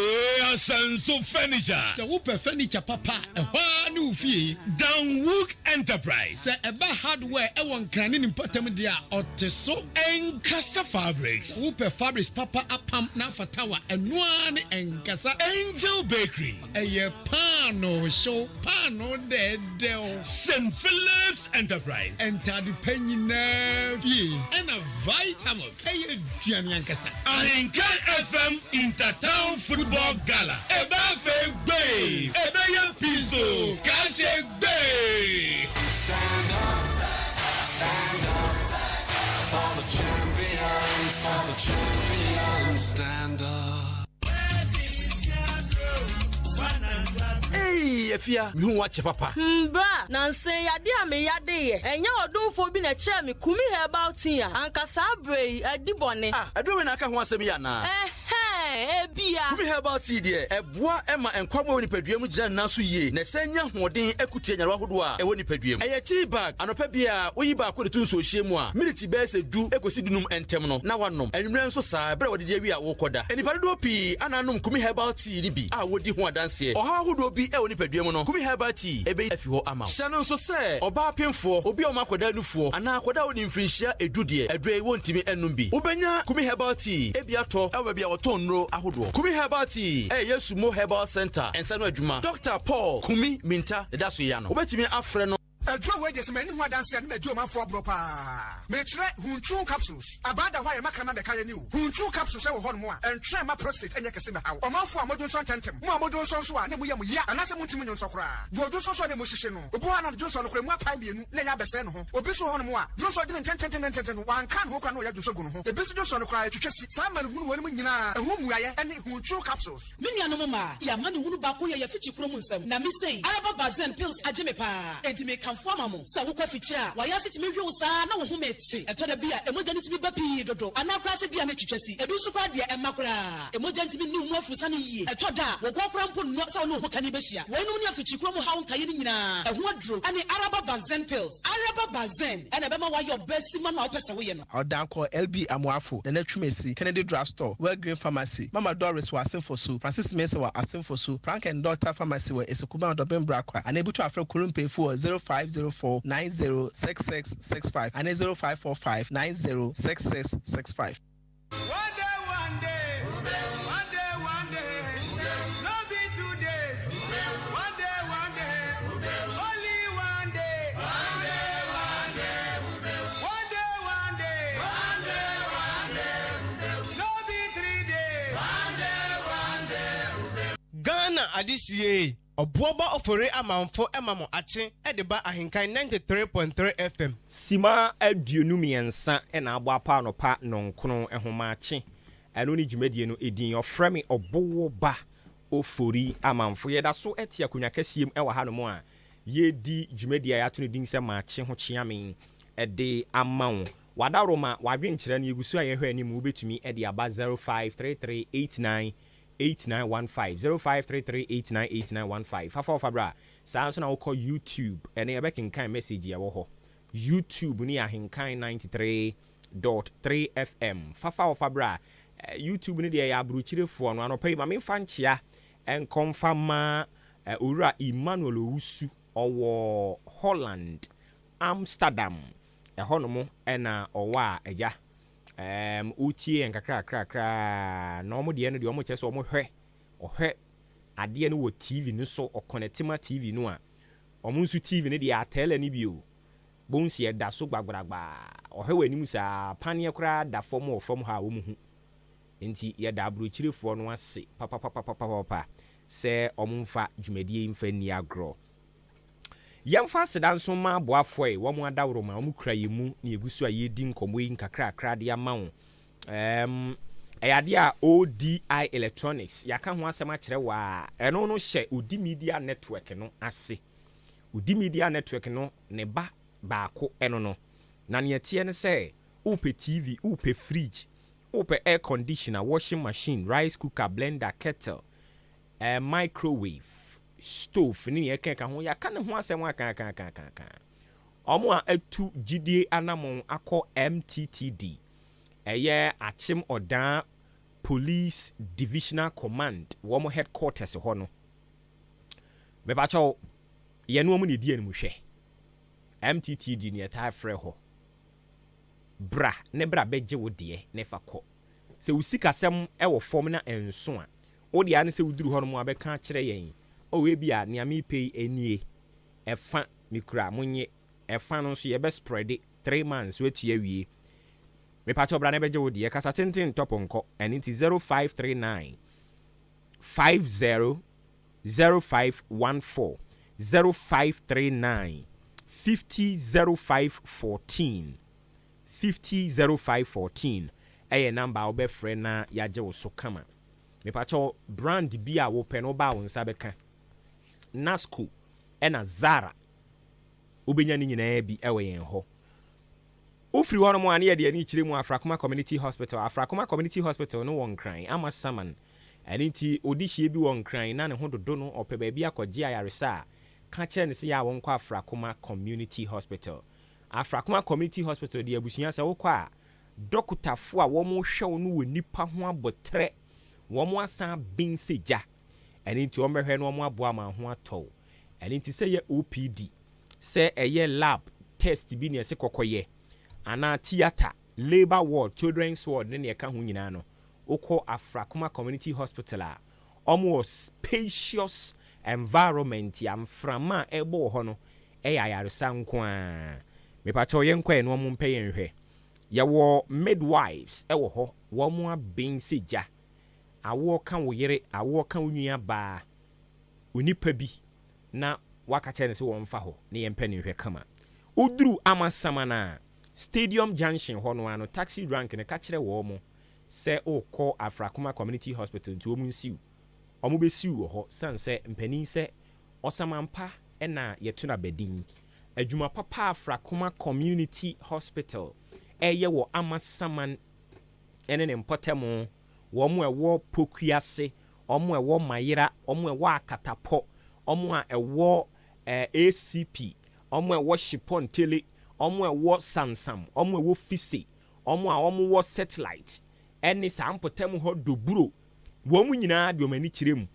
[SPEAKER 10] Asanso Furniture.
[SPEAKER 11] Sɛ wopɛ furniture papa a, ɛhɔ ara ne wo fie.
[SPEAKER 10] Danwook Enterprise.
[SPEAKER 11] Sɛ ɛba hardware ɛwɔ Nkran ne ne mpɔtam deɛ a, ɔte so.
[SPEAKER 10] Nkasa Fabrics.
[SPEAKER 11] Sɛ wopɛ fabrics papa apam na afata wo a, ɛno ara ne Nkasa.
[SPEAKER 10] Angel Bakery.
[SPEAKER 11] Ɛyɛ paanoo hyew, paanoo dɛɛdɛw.
[SPEAKER 10] St. Phillips Enterprise.
[SPEAKER 11] Ntade pa nyinaa fie. Ɛna Vitamilk. Ɛyɛ aduane ankasa.
[SPEAKER 10] Ahenkan FM Inter-Town Football Gala, Ɛbɛ afei gbee, ɛbɛyɛ piso, kaahye gbee.
[SPEAKER 9] Stand up, stand up for the champions, for the champions, stand up.
[SPEAKER 6] Eii Afia, mehu wo akyɛ papa.
[SPEAKER 7] Hmm bra, nansa yi ade a me yade yɛ, ɛnyɛ ɔdomfoɔ bi na ɛkyerɛɛ me Kumi herbal tea a, anka saa berɛ yi adi bɔne.
[SPEAKER 6] Ah, aduro wei na aka ho asɛm yi anaa?
[SPEAKER 7] Ɛhɛɛ, ebia.
[SPEAKER 6] Kumi herbal tea deɛ, ɛboa ma nkwa mu a ɛwɔ nipadua mu gyina ne nan so yie na ɛsan nya ahoɔden ko tia nyarewa ahodoɔ a ɛwɔ nipadua mu. Ɛyɛ tea bag, anɔpa biara woyi baako de to nsuohyeɛ mu a, miniti bɛyɛ sɛ du kɔsi dunum ntam no na woanom. Anwummerɛ nso saa, berɛ a wadidi awie a worekɔda. Nnipa dodoɔ pii ana anom Kumi herbal tea no bi a wɔdi ho adanseɛ. Ɔhaw ahodoɔ bi wɔ nipadua mu no, Kumi herbal tea bɛyi afi hɔ ama wo. Hyɛ no nso sɛ ɔbaa pemfoɔ, obi a ɔma akwadaa nufoɔ, anaa akwadaa a ɔdi mfirinhyia edu deɛ, aduro yi wɔntumi nnom bi. Wobɛnya Kumi herbal tea bi atɔ wɔ baabi a wɔtɔn nnuro ahodoɔ. Kumi herbal tea yɛ Yesu Mo Herbal Centre nsa no adwuma. Dɔkta Paul Kumi Minta na ɛda so yi ano. Wobɛtumi afrɛ no.
[SPEAKER 13] Aduro wei deɛ sɛ manni ho adanseɛ a ne madi ɔmanfoɔ aborɔ paa. Mekyerɛ Huntru capsules. Abaa da hɔ a yɛma kraman bɛka yɛn ni o. Huntru capsules wɔ hɔnom a ɛntwɛn mma prostate nyɛ kɛse mmɛhaw ɔmanfoɔ a modwonsɔ ntɛmntɛm. Mo a modwonsɔ nso a na emu yɛ mo ya anaasɛ montumi nnwonsɔ koraa. Deɛ ɔdwonsɔ nso a na emu hyehye no. Obi wɔ hɔ a na dwonsɔ no koraa emu apae mmienu na ɛyɛ abɛsɛe ne ho. Obi nso wɔ hɔnom a dwonsɔ de no ntɛntɛntɛntɛntɛm no wanka ne ho koraa na ɔyɛ dwonsɔ gu ne ho. Ebi nso dwonsɔ no koraa ɛtwitwa si. Saa amanehunu weinom nyinaa ɛho mmuaeɛ ne Huntru capsules.
[SPEAKER 14] Me nuanom mmaa, yɛn amanehunu baako yɛ yɛn afikyikurom nsɛm. Na me sei, Araba Bazen pills agye me paa. Enti mekamfo ama mo. Sɛ wokɔ afikyire a, w'ayaase tumi we wo saa na wo home te. Ɛtɔ da bi a, mogya no tumi ba pii dodo, anaa koraa sɛ bi a na ɛtwitwa si. Ebi nso koraa deɛ, ɛmma koraa. Mogya ntumi nni wo mu afurusane yie. Ɛtɔ da a, wo kɔn koraa mpo nnɔ sɛ wo ne wo hokani bɛhyia. Weinom ne afikyikurom haw nkaeɛ no nyinaa, ɛho aduro ne Araba Bazen pills. Araba Bazen na ɛbɛma woayɛ ɔbaa simma no a wopɛ sɛ woyɛ no.
[SPEAKER 15] Ɔdankɔ, LB Amoafo, Nana Twumasi, Kennedy Drug Store, Well Green Pharmacy, Mama Doris wɔ Asemfosu, Francis Mensah wɔ Asemfosu, Frank and Daughter Pharmacy wɔ Esekuban Ɔdɔben Brakwa, anaa ebutu afrɛ Kuru Mpanyinfo wɔ 0504 90 6665 anaa 0545 90 6665.
[SPEAKER 16] One day, one day, one day, one day, no be two days. One day, one day, only one day. One day, one day, one day, one day, one day, one day, no be three days. One day, one day.
[SPEAKER 17] Ghana adehyeɛ Ɔboɔba Ofori Amanfo ma mo akye de ba Ahenkan 93.3 FM.
[SPEAKER 3] Simma 23 na abɔ apa anɔpa nnɔnkron ho makye. Ɛno ne dwumadie no din. Wɔfrɛ me Ɔbowoba Ofori Amanfo. Yɛda so te akonnwa kɛseɛ mu wɔ hanom a. yɛredi dwumadie a yɛato no din sɛ Maakye Ho Kyeame de ama wo. W'adaworoma, w'adwenkyerɛ no yɛgu so a yɛhwɛ anim, wobɛtumi de aba 053389 8915, 0533898915. Fafa ɔfa bra. Saa nso na wokɔ YouTube, ɛne yɛbɛkenkan message a ɛwɔ hɔ. YouTube ne Ahenkan 93.3 FM. Fafa ɔfa bra. YouTube no deɛ ɛyɛ aburokyirefoɔ no. Anɔpa yi ma memfa nkyea nkɔmfa ma Owura Emmanuel Owusu, ɔwɔ Holland, Amsterdam. Ɛhɔnom ɛna ɔwɔ a agya wotie yɛn kakrakrakraa na ɔmo deɛ no deɛ, ɔmo kyerɛ sɛ ɔmo hwɛ, ɔhwɛ adeɛ no wɔ TV no so, ɔconnect ma TV no a, ɔmo nso TV no deɛ atɛɛlɛ no bi o bonsi ɛda so gbagbragbaa, ɔhwɛ wɔ anim saa, paneɛ koraa da fam wɔ fam ha a wɔn hu. Nti yɛda aburokyirefoɔ no ase papapapapapa sɛ ɔmo mfa dwumadie yi mfa nni agorɔ. Yɛmfa aseda nso ma aboafoɔ yi, wɔn adaworo ma wɔn kura yɛn mu na yɛgu so a yɛredi nkɔmmɔ yi nkakrakra de ama wo. Ɛyɛ adeɛ a ODI Electronics yɛaka ho asɛm akyerɛ wɔ a ɛno no hyɛ Odi Media Network no ase. Odi Media Network no ne ba baako ɛno no, na neɛ teɛ ne sɛ wopɛ TV, wopɛ fridge, wopɛ air conditioner, washing machine, rice cooker, blender, kettle, microwave, stove ne neɛ ɛka ho, yɛaka ne ho asɛm akaakaakaaka. Ɔmo a atu gyidie anammɔn akɔ MTTD, ɛyɛ Akyem Ɔdaa Police Divisional Command wɔn headquarters hɔ no, mepakyɛw, yɛne wɔn na ɛdi anim hwɛ. MTTD ne yɛtaa frɛ hɔ. Bra ne bra bɛgye wo deɛ ne fa kɔ. Sɛ wo sikasɛm ɛwɔ fam na ɛnso a, wo deɛ ne sɛ woduru hɔ nom a, bɛka akyerɛ yɛn o, ebi a nea mepɛ yi nie, ɛfa mekura, monye ɛfa no nso yɛbɛ spread 3 months watua awie. Mepakyɛw, bra ne bɛgye wo deɛ. Kasa tenten ntɔpɔ nkɔ. Ɛno nti 0539 50 0514, 0539 50 05 14, 50 05 14 ɛyɛ number a wobɛfrɛ na yɛagye wo so kama. Mepakyɛw, brand bi a wopɛ no, wobaa wo nsa bɛka. Nasco ɛna Zara, wobɛnya no nyinaa bi ɛwɔ yɛn hɔ. Wofiri hɔ nom a, ne yɛde ani kyerɛ mu Afrakoma Community Hospital. Afrakoma Community Hospital no wɔ Nkran Amasaman. Ɛno nti ɔdi hyie bi wɔ Nkran na ne ho dodo no, ɔpɛ baabi akɔgye ayaresa a, ka kyerɛ no sɛ yɛ a wɔnkɔ Afrakoma Community Hospital. Afrakoma Community Hospital deɛ, abusua, sɛ wokɔ a, dɔkotafoɔ a wɔn hwɛ wo no wɔ nipa ho abɔtrɛ, wɔn asan ben sɛ gya. Ɛno nti wɔn bɛhwɛ no, wɔn aboa ma ho atɔ wo. Ɛno nti sɛ yɛ OPD, sɛ ɛyɛ lab test bi ne ɛsɛ kɔkɔyɛ, anaa theatre, labour ward, children's ward ne nea ɛka ho nyinaa no, wokɔ Afrakoma Community Hospital a, wɔn wɔ spacious environment a mframa a ɛbɔ wɔ hɔ no ɛyɛ ayaresa nko ara. Mepakyɛw, yɛn kɔ yɛn no, wɔn mpɛ yɛn hwɛ. Yɛwɔ midwives ɛwɔ hɔ, wɔn aben sɛ gya. Awoɔ ka wo yere, awoɔ ka wo nua baa, onipa bi na waka kyerɛ no sɛ wɔmfa hɔ na yɛmpɛ ne nhwɛ kama. Woduru Amasaman a, Stadium Junction hɔ no ano taxi rank no, ka kyerɛ wɔn mo sɛ wokɔ Afrakoma Community Hospital, nti wɔn nsiw, wɔn bɛsiw wɔ hɔ. San sɛ mpanin sɛ ɔsamampa ɛna yɛto no abadin. Adwuma papa Afrakoma Community Hospital ɛyɛ wɔ Amasaman ɛne ne mpɔtɛmo, wɔn a ɛwɔ Pokuase, wɔn a ɛwɔ Mayera, wɔn a ɛwɔ Akatapɔ, wɔn a ɛwɔ ACP, wɔn a ɛwɔ Shipɔntele, wɔn a ɛwɔ Sansam, wɔn a ɛwɔ Fise, wɔn a wɔwɔ Satellite ɛne saa mpɔtam hɔ Doburo, wɔn nyinaa de wɔn ani kyerɛ mu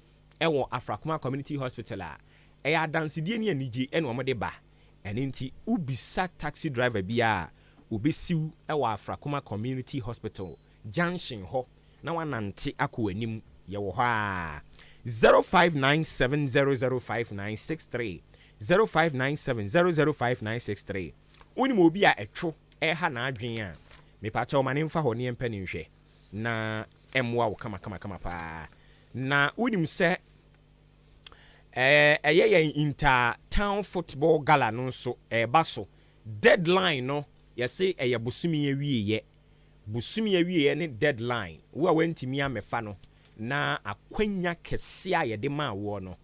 [SPEAKER 3] ɛwɔ Afrakoma Community Hospital a, ɛyɛ adansedie ne anigye ɛna wɔn de ba. Ɛne nti wobisa taxi driver bi a, obɛsiw ɛwɔ Afrakoma Community Hospital junction hɔ na wanante akɔ anim, yɛwɔ hɔ a. 0597005963, 0597005963. Wonim obi a ɛtwo ɛha n'adwen a, mepakyɛw, ma ne mfa hɔ ne yɛmpɛ ne nhwɛ na ɛmmoa wo kamakamakama paa. Na wonim sɛ ɛyɛ yɛn inter town football gala no nso ɛɛba so. Deadline no, yɛse ɛyɛ bosome awieɛ. Bosome awieɛ ne deadline. Wo a wantumi amɛfa no na akwanya kɛseɛ a yɛde maa woɔ no,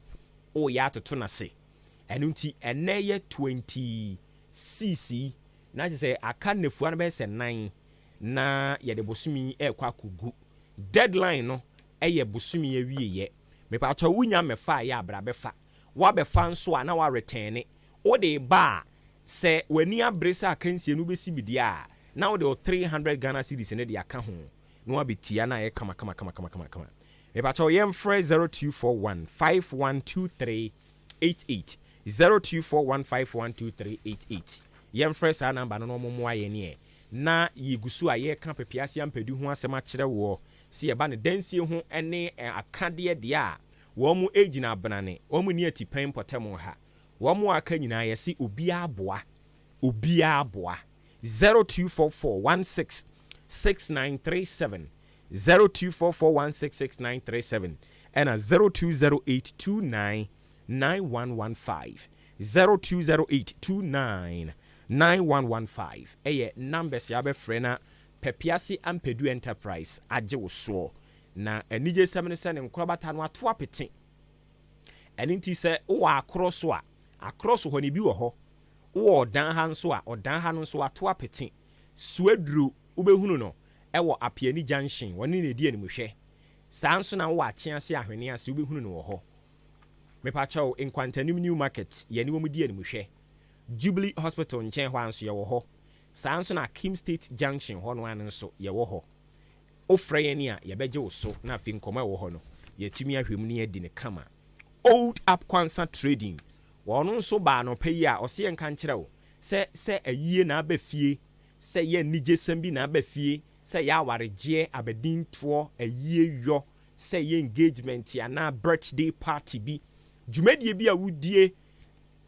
[SPEAKER 3] woyɛ atoto n'ase. Ɛno nti ɛnnɛ yɛ 26 yi, na kyerɛ sɛ aka nnafua no bɛyɛ sɛ nan na yɛde bosome yi rekɔ akɔgu. Deadline no yɛ bosome yi awieɛ. Mepakyɛw wonya mmɛfaeɛ a bra bɛfa. Woabɛfa nso a na woaretɛɛne. Wode reba a, sɛ w'ani abere sɛ akansie no wobɛsi bi deɛ a, na wode wo 300 Ghana cedis no de aka ho na woabɛtua na ayɛ kama kama kama kama kama. Mepakyɛw yɛmfrɛ 0241 5123 88 0241 5123 88 Yɛmfrɛ saa number no na wɔmmoa yɛn ɛ. Na yɛgu so a yɛreka Pepease Ampadu ho asɛm akyerɛ woɔ sɛ yɛba no dansie ho ne akadeɛ deɛ a, wɔn gyina abenane, wɔn nni atipɛn mpɔtam ha. Wɔn a aka nyinaa yɛse obiara boa, obiara boa. 0244 16 6937, 0244 16 6937 ɛna 0208 29 9115, 0208 29 9115 ɛyɛ numbers a wobɛfrɛ na Pɛpiase Ampadu Enterprise agye wo soɔ. Na anigyesɛm ne sɛ ne nkorabata no ato apete. Ɛno nti sɛ wowɔ akorɔ so a, akorɔ so hɔ no ebi wɔ hɔ. Wowɔ ɔdan ha nso a, ɔdan ha no nso ato apete. Suaduro, wobɛhunu no wɔ Apiani Junction, wɔne no ɛdi animhwɛ. Saa nso na wowɔ Akyease Ahwene ase, wobɛhunu no wɔ hɔ. Mepakyɛw, Nkwantanim New Market, yɛne wɔn di animhwɛ. Jubilee Hospital nkyɛn hɔ ara nso yɛwɔ hɔ. Saa nso na Akim State Junction hɔ no ara nso yɛwɔ hɔ. Wofrɛ yɛn a, yɛbɛgye wo so na afei nkɔmmɔ a ɛwɔ hɔ no, yɛatumi ahwɛ mu na yɛadi no kama. Old Up Kwansa Trading, wɔn nso baa anɔpa yi a, ɔse yɛnka nkyerɛ wo sɛ, sɛ ayie na aba fie, sɛ ɛyɛ anigyesɛm bi na aba fie, sɛ ɛyɛ awaregyeɛ, abadintoɔ, ayie yɔ, sɛ ɛyɛ engagement anaa birthday party bi, dwumadie bi a wodie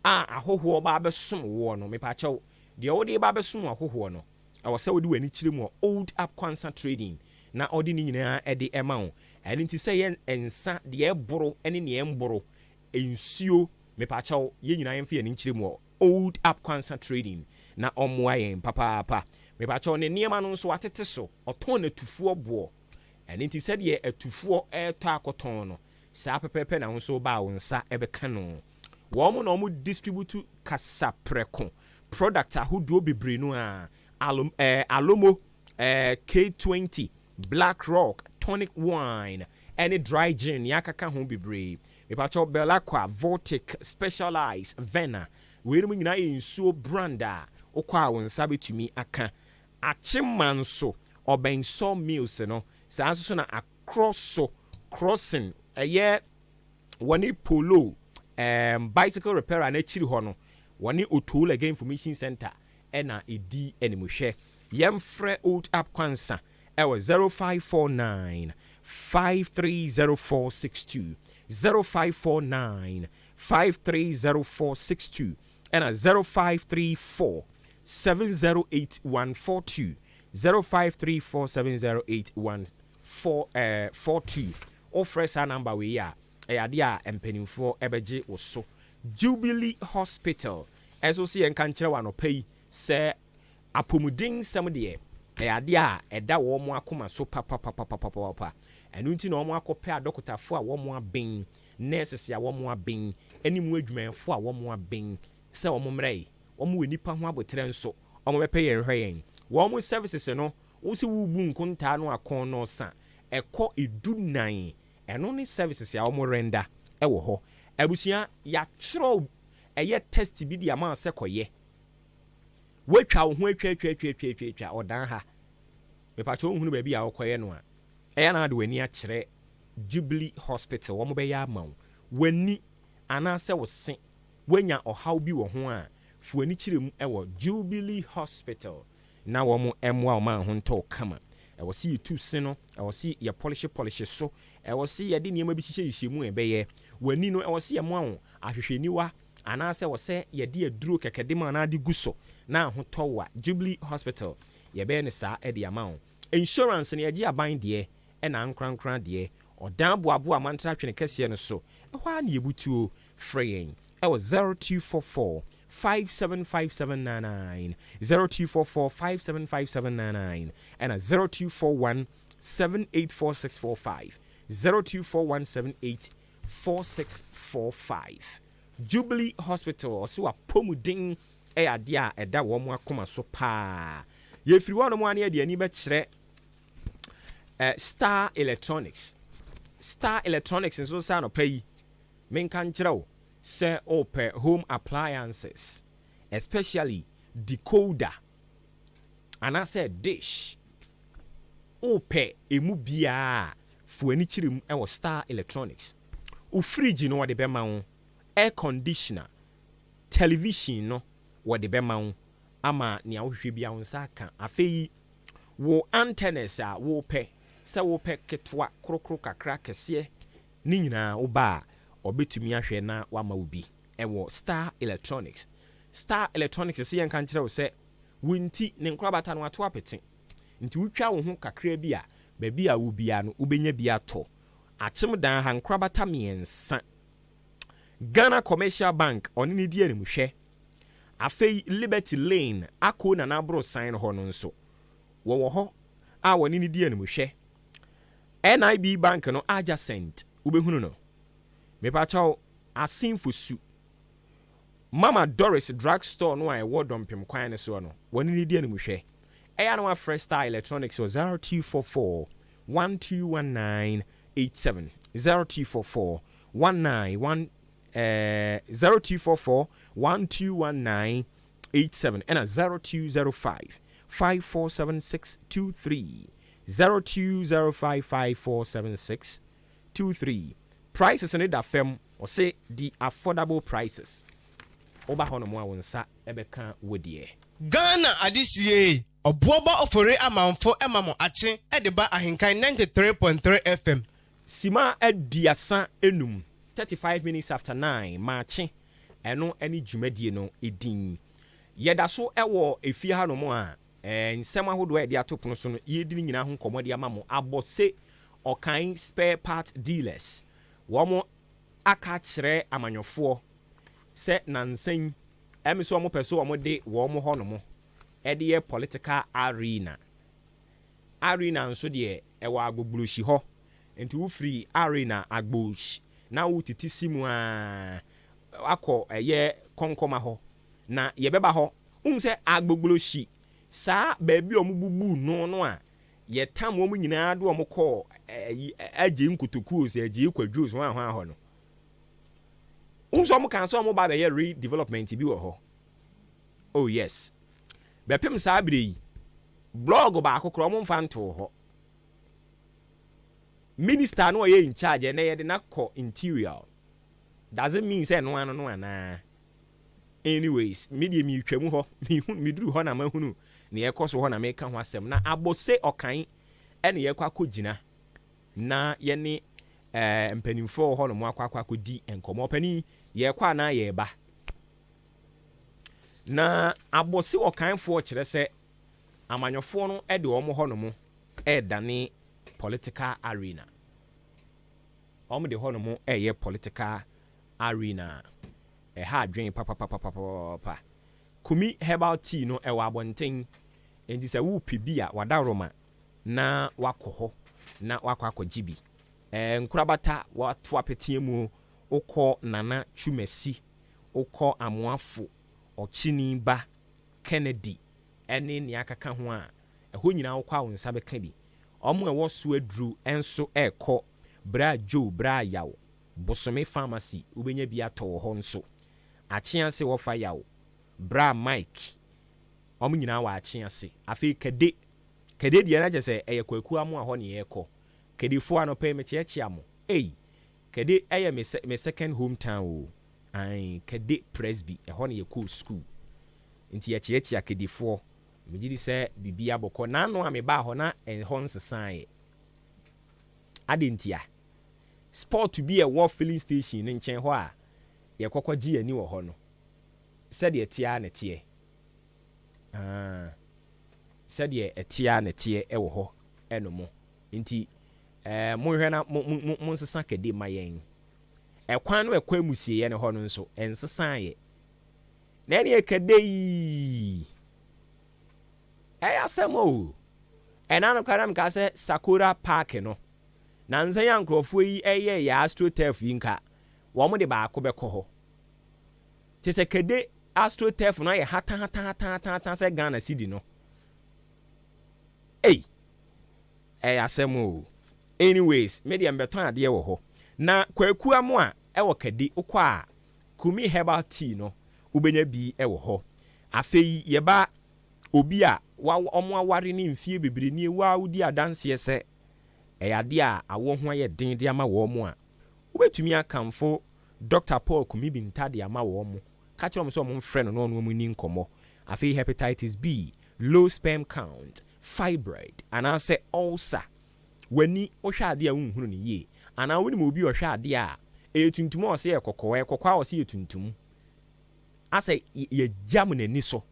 [SPEAKER 3] a ahɔhoɔ ba abɛsom woɔ no, mepakyɛw, deɛ wode reba abɛsom ahɔhoɔ no, ɛwɔ sɛ wode w'ani kyerɛ mu wɔ Old Up Kwansa Trading na ɔde ne nyinaa de ma wo. Ɛno nti sɛ ɛyɛ nsa, deɛ ɛboro ne deɛ ɛmboro, nsuo, mepakyɛw, yɛn nyinaa yɛmfa yɛn ani nkyerɛ mu wɔ Old Up Kwansa Trading na ɔmmoa yɛn papaapa. Mepakyɛw, ne nneɛma no nso watete so, ɔtɔn no atufoɔ boɔ. Ɛno nti sɛdeɛ atufoɔ retɔ akɔtɔn no, saa pɛpɛɛpɛ na wo nso woba a wo nsa bɛka no. Wɔn na wɔn distribute kasaprɛko product ahodoɔ bebree no ara, alom eh, Alomo, eh, K20, Black Rock, Tonic Wine, ɛne Dry Gin, nea akaka ho bebree. Mepakyɛw, Belacqua, Voltic, Special Ice, Vena, weinom nyinaa yɛ nsuo brand a wokɔ a wo nsa bɛtumi aka. Akyema nso, ɔbɛn Sawmills no, saa nso so na Akorɔ so, Crossing, ɛyɛ wɔne Polo um, bicycle repairer no akyiri hɔ no, wɔne Otoo Information Center ɛna ɛdi animhwɛ. Yɛmfrɛ Old Up Kwansa ɛwɔ 0549 530462, 0549 530462 ɛna 0534 708142, 0534 708142. Wofrɛ saa number wei a, ɛyɛ adeɛ a mpanimfoɔ ɛbɛgye wo so. Jubilee Hospital ɛnso sɛ yɛnka nkyerɛ wɔ anɔpa yi sɛ apɔmuden nsɛm deɛ, ɛyɛ adeɛ a ɛda wɔn akoma so papapapapapa. Ɛno nti na wɔn akɔpɛ adɔkotafoɔ a wɔn aben, nurses a wɔn aben, ɛne mu adwumayɛfoɔ a wɔn aben sɛ wɔn mmerɛ yi wɔn wɔ nipa ho abotire nso wɔn bɛpɛ yɛn hwɛ yɛn. Wɔn services no, wɔn sɛ wubu nkontaa no akɔn no sa ɛkɔ 14, ɛno ne services a wɔn render ɛwɔ hɔ. Abusua, yɛatwerɛ ɛyɛ test bi de ama sɛ kɔyɛ, woatwa wo ho atwa atwa atwa atwa atwa atwa ɔdan ha, mepakyɛ wohunu baabi a wokɔyɛ no a, ɛyɛ na ade w'ani akyerɛ Jubilee Hospital, wɔn bɛyɛ ama wo. W'ani anaasɛ wo se woanya ɔhaw bi wɔ ho a, fo w'ani kyerɛ mu ɛwɔ Jubilee Hospital na wɔn mmoa wɔn a ho ntɔw kama. Ɛwɔ sɛ yɛtu se no, ɛwɔ sɛ yɛ polish polish so, ɛwɔ sɛ yɛde nneɛma bi hyehyɛ hyehyɛ mu a ɛbɛyɛ w'ani no, ɛwɔ sɛ yɛmoa wo ahwehwɛniwa anaasɛ ɛwɔ sɛ yɛde aduro kɛkɛ de ma anaa de gu so na ahotɔ wo a, Jubilee Hospital yɛbɛyɛ no saa de ama wo. Insurance no, yɛgye aban deɛ ɛna ankorankora deɛ. Ɔdan boaboa amantra twene kɛseɛ no so ɛhɔ a ne yɛbutuo. Frɛ yɛn ɛwɔ 0244 575799, 0244 575799 ɛna 0241 784645, 0241 784645. Jubilee Hospital, ɔse w'apɔmuden yɛ adeɛ a ɛda wɔn akoma so paa. Yɛfiri hɔnom a na yɛde ani bɛkyerɛ eh, Star Electronics. Star Electronics nso sɛ anɔpa yi, menka nkyerɛ wo sɛ wopɛ home appliances, especially decoder anaasɛ dish, wopɛ ɛmu biara a, fa w'ani kyerɛ mu wɔ Star Electronics. Wo fridge no wɔde bɛma wo, air conditioner, television no wɔde bɛma wo ama nea wohwehwɛ biara wo nsa aka. Afei wo antennas a wopɛ, sɛ wopɛ ketewa, krokro, kakra, kɛseɛ, ne nyinaa woba a wɔbɛtumi ahwɛ na wɔama wo bi wɔ Star Electronics. Star Electronics se yɛnka nkyerɛ wo sɛ wo nti ne nkorabata no ato apete. Nti wotwa wo ho kakra bi a, baabi a wowɔ biara no wobɛnya bi atɔ. Akyem dan ha nkorabata mmiɛnsa. Ghana Commercial Bank ɔne no di animhwɛ. Afei Liberty Lane, Ako Nana Aborosan no hɔ no nso, wɔwɔ hɔ a wɔne no di animhwɛ. NIB Bank no adjacent, wobɛhunu no. Mepakyɛw, Asenfo Su. Mama Doris Drug Store no a ɛwɔ Dɔmpem kwan no soɔ no, wɔne no di animhwɛ. Ɛyɛ a na wafrɛ Star Electronics wɔ 0244 1219 87, 0244 191 eh, 0244 1219 87 ɛna 0205 547623, 0205 547623. Prices no da fam, ɔse di affordable prices. Woba hɔnom a wo nsa bɛka wo deɛ.
[SPEAKER 17] Ghana adehyeɛ Ɔboɔbɔ Ofori Amanfo ma mo akye de ba Ahenkan 93.3 FM.
[SPEAKER 3] Sima 35, 35 minutes after nine, Maakye, ɛno ne dwumadie no din. Yɛda so wɔ efie hanom a nsɛm ahodoɔ a yɛde ato pono so no, yɛredi ne nyinaa ho nkɔmmɔ de ama mo. Abɔse Ɔkan Spare Part Dealers, wɔn aka akyerɛ amanyɔfoɔ sɛ nansa yi, ɛme sɛ wɔpɛ sɛ wɔde wɔn hɔnom de yɛ political arena. Arena nso deɛ ɛwɔ Agbogbloshie hɔ, nti wofiri Arena Agboosh na wotete si mu ara akɔ ɛyɛ Kɔnkɔma hɔ na yɛbɛba hɔ. Wohu sɛ Agbogbloshie saa baabi a wɔbubuu no no a yɛtam wɔn nyinaa de wɔn kɔɔ ɛyi Agyei Nkotokuo sɛ Agyei Kwadwo so hwan hwan hɔ no. Wohu sɛ wɔkaa sɛ wɔba abɛyɛ redevelopment bi wɔ hɔ. Oh yes. Bɛpem saa berɛ yi, blog baako koraa wɔmfa ntoo hɔ. Minister no a ɔyɛ in charge ɛnɛ yɛde no akɔ interior. Does it mean sɛ ɛno ano no anaa? Anyways, me deɛ meretwa mu hɔ, mehu, meduru hɔ na mahunu nea ɛkɔ so hɔ na meka ho asɛm. Na Abose Ɔkan ɛna yɛkɔ akɔgyina na yɛne eh, mpanimfoɔ wɔ hɔ nom akɔ akɔ akɔdi nkɔmmɔ. Ɔpanin, yɛrekɔ anaa yɛreba? Na abɔse ɔkanfoɔ kyerɛ sɛ amanyɔfoɔ no de wɔn hɔ nom redane political arena. Wɔn de hɔ nom reyɛ political arena a ɛha adwene papapapapapa. Kumi herbal tea no ɛwɔ abɔnten, enti sɛ worepɛ bi a wadaworoma na wakɔ hɔ na wakɔ akɔgye bi. Ɛɛ nkorabata wato apeteɛ mu wokɔ Nana Twumasi wokɔ Amoafo, Ɔkyeni Ba, Kennedy ne nea akeka ho a, ɛhɔ nyinaa wokɔ a wo nsa bɛka bi. Wɔn a ɛwɔ so aduru nso rekɔ Bra Joe, Bra Yaw, Bosome Pharmacy wobɛnya bi atɔ wɔ hɔ nso. Akyease wɔfa Yaw, Bra Mike, wɔn nyinaa wɔ Akyease. Afei Kade, Kade deɛ na kyerɛ sɛ ɛyɛ Kwaku Amoah hɔ na yɛrekɔ. Kadefoɔ anɔpa yi mekyeakyea mo. Ei! Kade yɛ me me second home town o. Ae, Kade Presby, ɛhɔ na yɛkɔɔ sukuu. Nti yɛkyeakyea Kadefoɔ. Megye di sɛ biribiara bɔkɔ. N'ano a mebaa hɔ na ɛhɔ nsesaeɛ. Adɛn ntia? Spot bi a ɛwɔ filling station no nkyɛn hɔ a yɛkɔ kɔgye yɛn ani wɔ hɔ no, sɛdeɛ ɛteɛ ara na ɛteɛ. Ah, sɛdeɛ ɛteɛ ara na ɛteɛ wɔ hɔ nom. Nti eh, monhwɛ na mo, mo, mo, monsesa kɛde mma yɛn. Ɛkwan no ɛkɔ amusieɛ no hɔ no nso, ɛnsesaeɛ. Na ɛneɛ kɛde yi, ɛyɛ asɛm o. Ɛna no koraa na mekaa sɛ Sakora Park no, nansa yi a nkurɔfoɔ yi ɛyɛ yɛ astroturf yi nka, wɔn de baako bɛkɔ hɔ. Kyerɛ sɛ kade astroturf no ayɛ hatahatahatahata sɛ Ghana cedi no. Ei! Ɛyɛ asɛm o. Anyways, me deɛ mbɛtɔn adeɛ wɔ hɔ. Na Kwaku Amoah ɛwɔ Kadi, wokɔ a Kumi herbal tea no wobɛnya bi wɔ hɔ. Afei yɛba obi a wa wɔn aware ne mfie bebree nie, wo ara wodi adanseɛ sɛ ɛyɛ adeɛ a awoɔ ho ayɛ den de ama wɔn a, wobɛtumi akamfo Dɔkta Paul Kumi Binta de ama wɔn. Ka kyerɛ wɔn sɛ wɔmfrɛ no na ɔne wɔn nni nkɔmmɔ. Afei hepatitis B, low sperm count, fibroid, anaasɛ ulcer. W'ani, wohwɛ adeɛ a wonhunu no yie. Anaa wonim obi a ɔhwɛ adeɛ a, ɛyɛ tuntum a ɔse ɛyɛ kɔkɔɔ, ɛyɛ kɔkɔɔ a ɔse ɛyɛ tuntum. Asɛ yɛgyam n'ani so.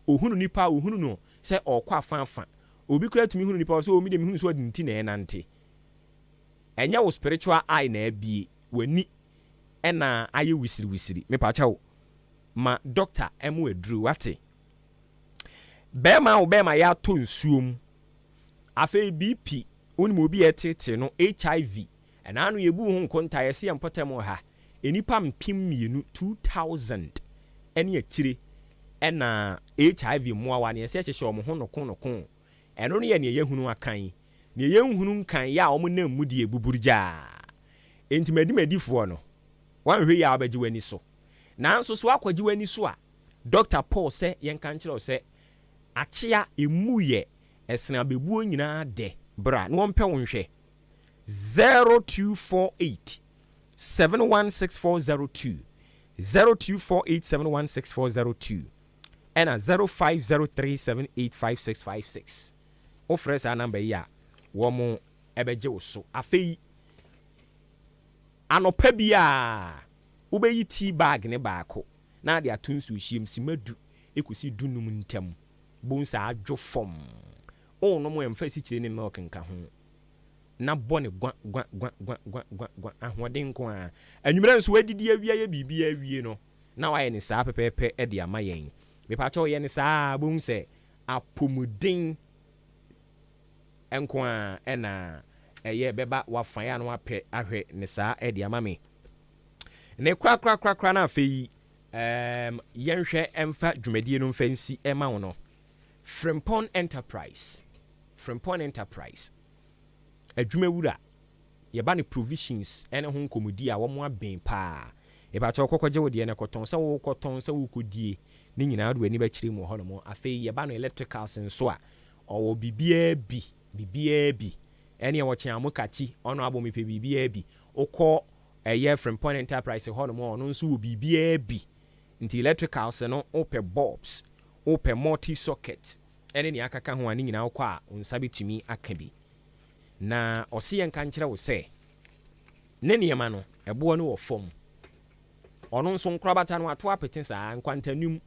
[SPEAKER 3] Ɔhunu nipa a, ɔhunu no sɛ ɔrekɔ afaafa. Obi koraa tumi hunu nipa a, ɔse oh me deɛ mehunu sɛ ɔde ne ti na ɛrenante. Ɛnyɛ wo spiritual eye na abue, w'ani na ayɛ wisiriwisiri. Mepakyɛw, ma doctor mo aduru, wate? Bɛɛma wo bɛɛma yɛ atɔ nsuo mu. Afei BP, wonim obi a ɛtetee no, HIV, ɛna ano yɛbu ho nkonta, yɛse yɛn mpɔtam wɔ ha, nnipa 2000, 2000, ɛne akyire ɛna HIV mmoawa no yɛse ɛhyehyɛ wɔn ho noko noko. Ɛno no yɛ neɛ yɛahunu akan. Neɛ yɛnhunu nkan yɛ a wɔn nam mu deɛ buburugyaa. Enti m'adimadifoɔ no, woanhwɛ yie a wobɛgye w'ani so. Nanso sɛ woakɔgye w'ani so a, Dɔkta Paul sɛ yɛnka nkyerɛ wo sɛ, akyea emu yɛ ɛsene abɛbuo nyinaa dɛ. Bra na wɔmpɛ wo nhwɛ. 0248 716402, 0248 716402 ɛna 0503785656. Wofrɛ saa namba yi a, wɔn bɛgye wo so. Afei, anɔpa biara, wobɛyi tea bag no baako na ade ato nsuohyeɛ mu sima du kɔsi dunum ntam. Bohu sɛ adwo fɔmm. Wonom a, mfa asikyire ne milk nka ho na bɔ no gwa gwa gwa gwa gwa gwa gwa. Ahoɔden nko ara. Anwummerɛ nso, woadidi awie ayɛ biribiara awie no, na woayɛ no saa pɛpɛɛpɛ de ama yɛn. Mepakyɛw, yɛ no saa ara, wobɛhu sɛ apɔmuden nko ara na ɛyɛ bɛba w'afa yɛ a na wapɛ ahwɛ ne saa de ama me. Ne korakorakorakora no afei um, yɛnhwɛ mfa dwumadie no mfa nsi ma wo no. Frimpong Enterprise, Frimpong Enterprise, adwumawura yɛba no provisions ne ho nkɔmudi a wɔn aben paa. Mepakyɛw kɔ kɔgye wo deɛ na kɔtɔn, sɛ wokɔtɔn sɛ wokɔdie ne nyinaa wode w'ani bɛkyerɛ mu wɔ hɔnom. Afei yɛba no electricals nso a, ɔwɔ biribiara bi, biribiara bi. Ɛneɛ wɔkye amokakyi, ɔno abɔ mepɛ biribiara bi. Wokɔ ɛyɛ Frimpong Enterprise hɔnom a, ɔno nso wɔ biribiara bi. Nti electricals no wopɛ bulbs, wopɛ multi socket ɛne nea akaka ho a, ne nyinaa wokɔ a wo nsa bɛtumi aka bi. Na ɔse yɛnka nkyerɛ wo sɛ, ne nneɛma no, ɛboɔ no wɔ fam. Ɔno nso nkorabata no ato apete saa, nkwantanum,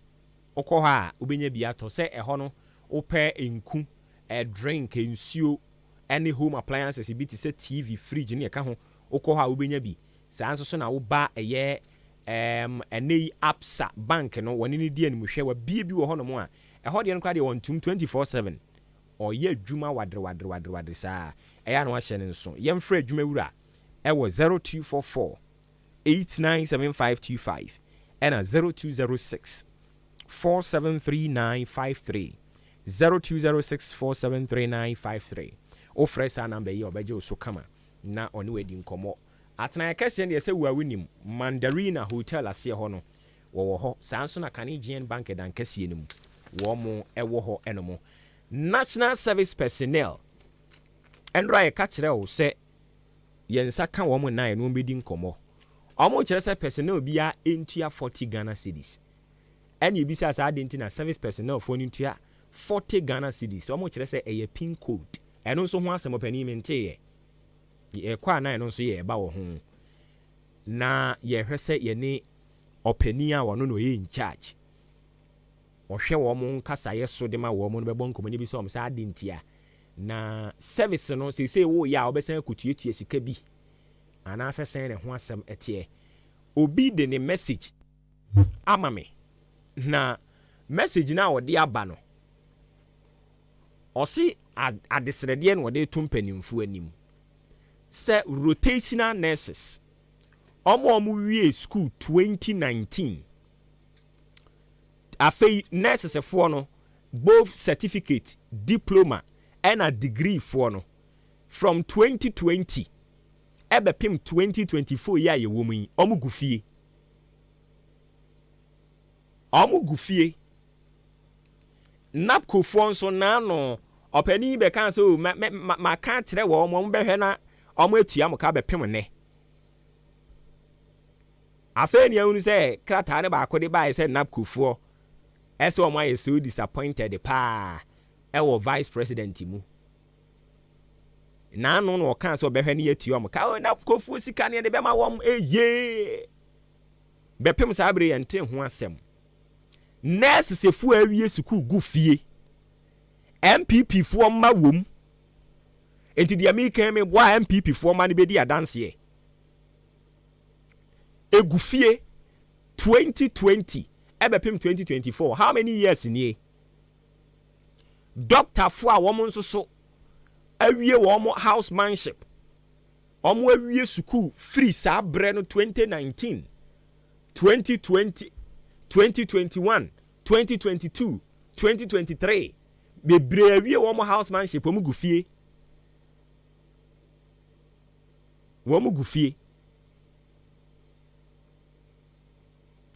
[SPEAKER 3] wokɔ hɔ a wobɛnya bi atɔ. Sɛ ɛhɔ no wopɛ nku, drink, nsuo, ne home appliances bi te sɛ TV, fridge ne ɛka ho, wokɔ hɔ a wobɛnya bi. Saa nso so na woba ɛyɛ ɛɛm ɛnnɛ yi Absa bank no, wɔne no di animhwɛ, wabue bi wɔ hɔnom a, ɛhɔ deɛ no koraa deɛ wɔntom 24/7. Ɔyɛ adwuma wadere-wadere-wadere-wadere saa a, ɛyɛ a na wahyɛ no nso. Yɛmfrɛ adwumawura wɔ 0244 897525 ɛna 0206 473953, 0206 473953. Wofrɛ saa namba yi a, ɔbɛgye wo so kama na ɔne wo adi nkɔmmɔ. Atenaeɛ kɛseɛ no deɛ sɛ wo a wonim, Mandarina Hotel aseɛ hɔ no, wɔwɔ hɔ. Saa nso na kane GN Bank dan kɛseɛ no mu, wɔn wɔ hɔ nom. National Service Personnel, ɛnora yɛka kyerɛɛ wo sɛ yɛn nsa ka wɔn nna a yɛne wɔn bɛdi nkɔmmɔ. Wɔn kyerɛ sɛ personnel biara ntua 40 Ghana cedis. Ɛna yɛbisaa sɛ adɛn nti na service personnel foɔ no ntua 40 Ghana cedis. Wɔn kyerɛ sɛ ɛyɛ pin code. Ɛno nso ho asɛm ɔpanin menteeɛ. Yɛkɔ a na ɛno nso yɛreba wɔ ho. Na yɛhwɛ sɛ yɛne ɔpanin a ɔno na ɔyɛ in charge, ɔhwɛ wɔn nkasaeɛ so de ma wɔn no bɛbɔ nkɔmmɔ na bisa wɔn sɛ adɛn ntia na service no seesei woreyɛ a wobɛsan akɔtuatua sika bi anaasɛ sɛn na ɛho asɛm teɛ. Obi de ne message ama me na message no a ɔde aba no ɔse adesrɛdeɛ na ɔde reto mpanimfoɔ anim sɛ rotational nurses wɔn a wɔwie school 2019. Afei nurses foɔ no, both certificate, diploma ɛna degree foɔ no, from 2020 ɛbɛpem 2024 yi a yɛwɔ mu yi, wɔn gu fie. Wɔn gu fie. NABCO foɔ nso naano ɔpanin yi bɛkaa sɛ o mɛ mɛ maka akyerɛ wɔn, wɔn bɛhwɛ na wɔn atua mo ka bɛpem nnɛ. Afei na yɛahunu sɛ krataa no baako de baeɛ sɛ NABCO foɔ ɛsɛ wɔn ayɛ so disappointed paa ɛwɔ vice president mu. Naano na ɔkaa sɛ ɔbɛhwɛ ne yɛatua wɔn ka. O NABCO foɔ sika ne yɛde bɛma wɔn eye. Bɛpem saa bere yɛnte ho asɛm. Nurses foɔ awie sukuu gu fie. NPP foɔ mma wom. Enti deɛ meka yi meboa NPP foɔ mma no bɛdi adanseɛ. Egu fie 2020 ɛbɛpem 2024 how many years nie? Doctor foɔ a wɔn nso so awie wɔn housemanship, wɔn awie sukuu firi saa berɛ no 2019, 2020, 2021, 2022, 2023 bebree awie wɔn housemanship, wɔn gu fie. Wɔn gu fie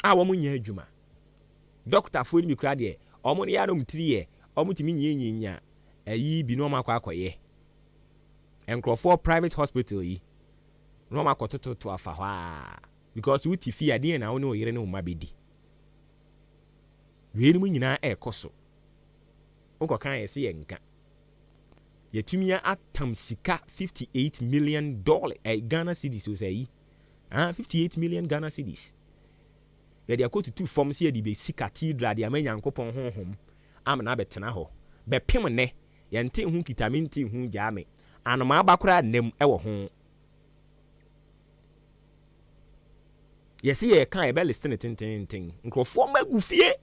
[SPEAKER 3] a wɔn nyɛ adwuma. Dɔkotafoɔ no bi koraa deɛ, wɔn no yɛ a na wɔn tiri yɛ, wɔn tumi nyianyianya ayi bi na wɔn akɔ akɔyɛ. Nkurɔfoɔ private hospital yi, na wɔn akɔtototo afa hɔ a, because wote fie a, deɛn na wo ne wo yere ne wo mma bɛdi? Weinom nyinaa ɛrekɔ so. Wokɔka a yɛse yɛnka. Yɛatumi atam sika 58 million dollar, eh, Ghana cedis o sɛ ayi. Ah, 58 million Ghana cedis. Yɛde akɔtutu fam sɛ yɛde bɛsi cathedral de ama Nyankopɔn honhom amena abɛtena hɔ. Bɛpem nnɛ, yɛntee ho kita me ntee ho gyaa me. Anomaa ba koraa nnam wɔ ho. Yɛse yɛreka a yɛbɛ list no tenteenten. Nkurɔfoɔ mma gu fie.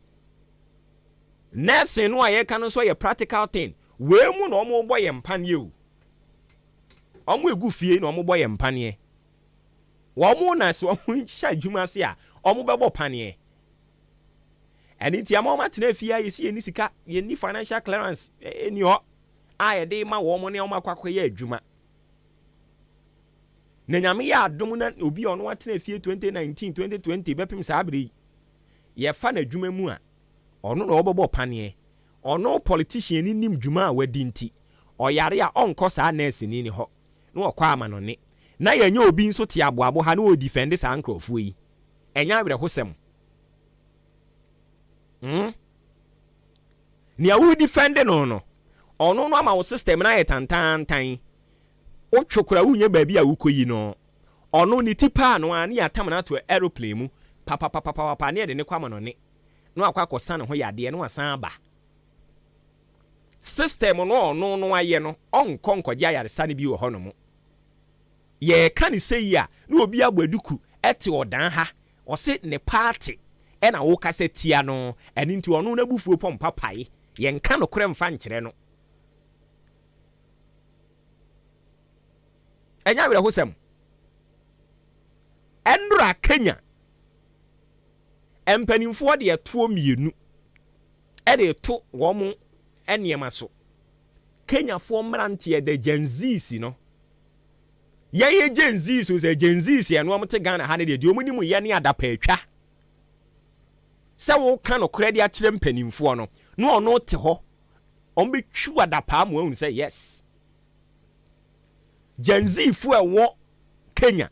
[SPEAKER 3] Nursing no a yɛreka no nso yɛ practical thing. Wei mu na wɔrebɔ yɛn mpaneɛ o. Wɔn egu fie na wɔbɔ yɛn mpaneɛ. Wɔn na sɛ wɔn hyɛ adwuma ase a wɔbɛbɔ paneɛ. Ɛno nti ama wɔn atena fie a yɛsi yɛnni sika, yɛnni financial clearance ɛni hɔ a yɛde ma wɔn ne wɔn akɔ akɔyɛ adwuma. Na Nyame yɛ adom na obi a ɔno atena fie 2019, 2020 bɛpem saa berɛ yi, yɛfa no adwuma mu a, ɔno na ɔbɛbɔ paneɛ. Ɔno politician no nim dwuma a wadi nti, ɔyare a ɔnkɔ saa nurse ni no hɔ na ɔkɔ amanɔne. Na yɛnyɛ obi nso te aboabo ha na ɔredefend saa nkorɔfoɔ yi. Ɛnyɛ awerɛhosɛm? Hmm? Nea woredefend no no, ɔno no ama wo system no ayɛ tantaantan. Wotwe koraa wonnya baabi a wokɔyi no. Ɔno ne ti paa no ara ne yɛatam no ato aeroplane mu papapapapapa ne yɛde no kɔ amanɔne na wakɔ akɔsa ne ho yadeɛ na wasan aba. System no a ɔno no ayɛ no ɔnkɔ nkɔgye ayaresa no bi wɔ hɔnom. Yɛreka no sei a na obi abɔ aduku te ɔdan ha ɔse ne party na wokasa tia no ɛno nti ɔno n'abufuo pɔmpa pae. Yɛnka nokorɛ mfa nkyerɛ no. Ɛnyɛ awerɛhosɛm? Ɛnora Kenya mpanimfoɔ de ɛtoɔ mmienu de reto wɔn nneɛma so. Kenyafoɔ mmeranteɛ, the Gen Zs no, yɛyɛ Gen Zs o, sɛ Gen Zs yɛ no wɔn te Ghana ha no deɛ, deɛ wɔn nim yɛ ne adapaatwa. Sɛ woka nokorɛ de akyerɛ mpanimfoɔ no, na ɔno te hɔ Wɔn bɛ twi wo adapaa ma wahunu sɛ yes. Gen Z fo a ɛwɔ Kenya.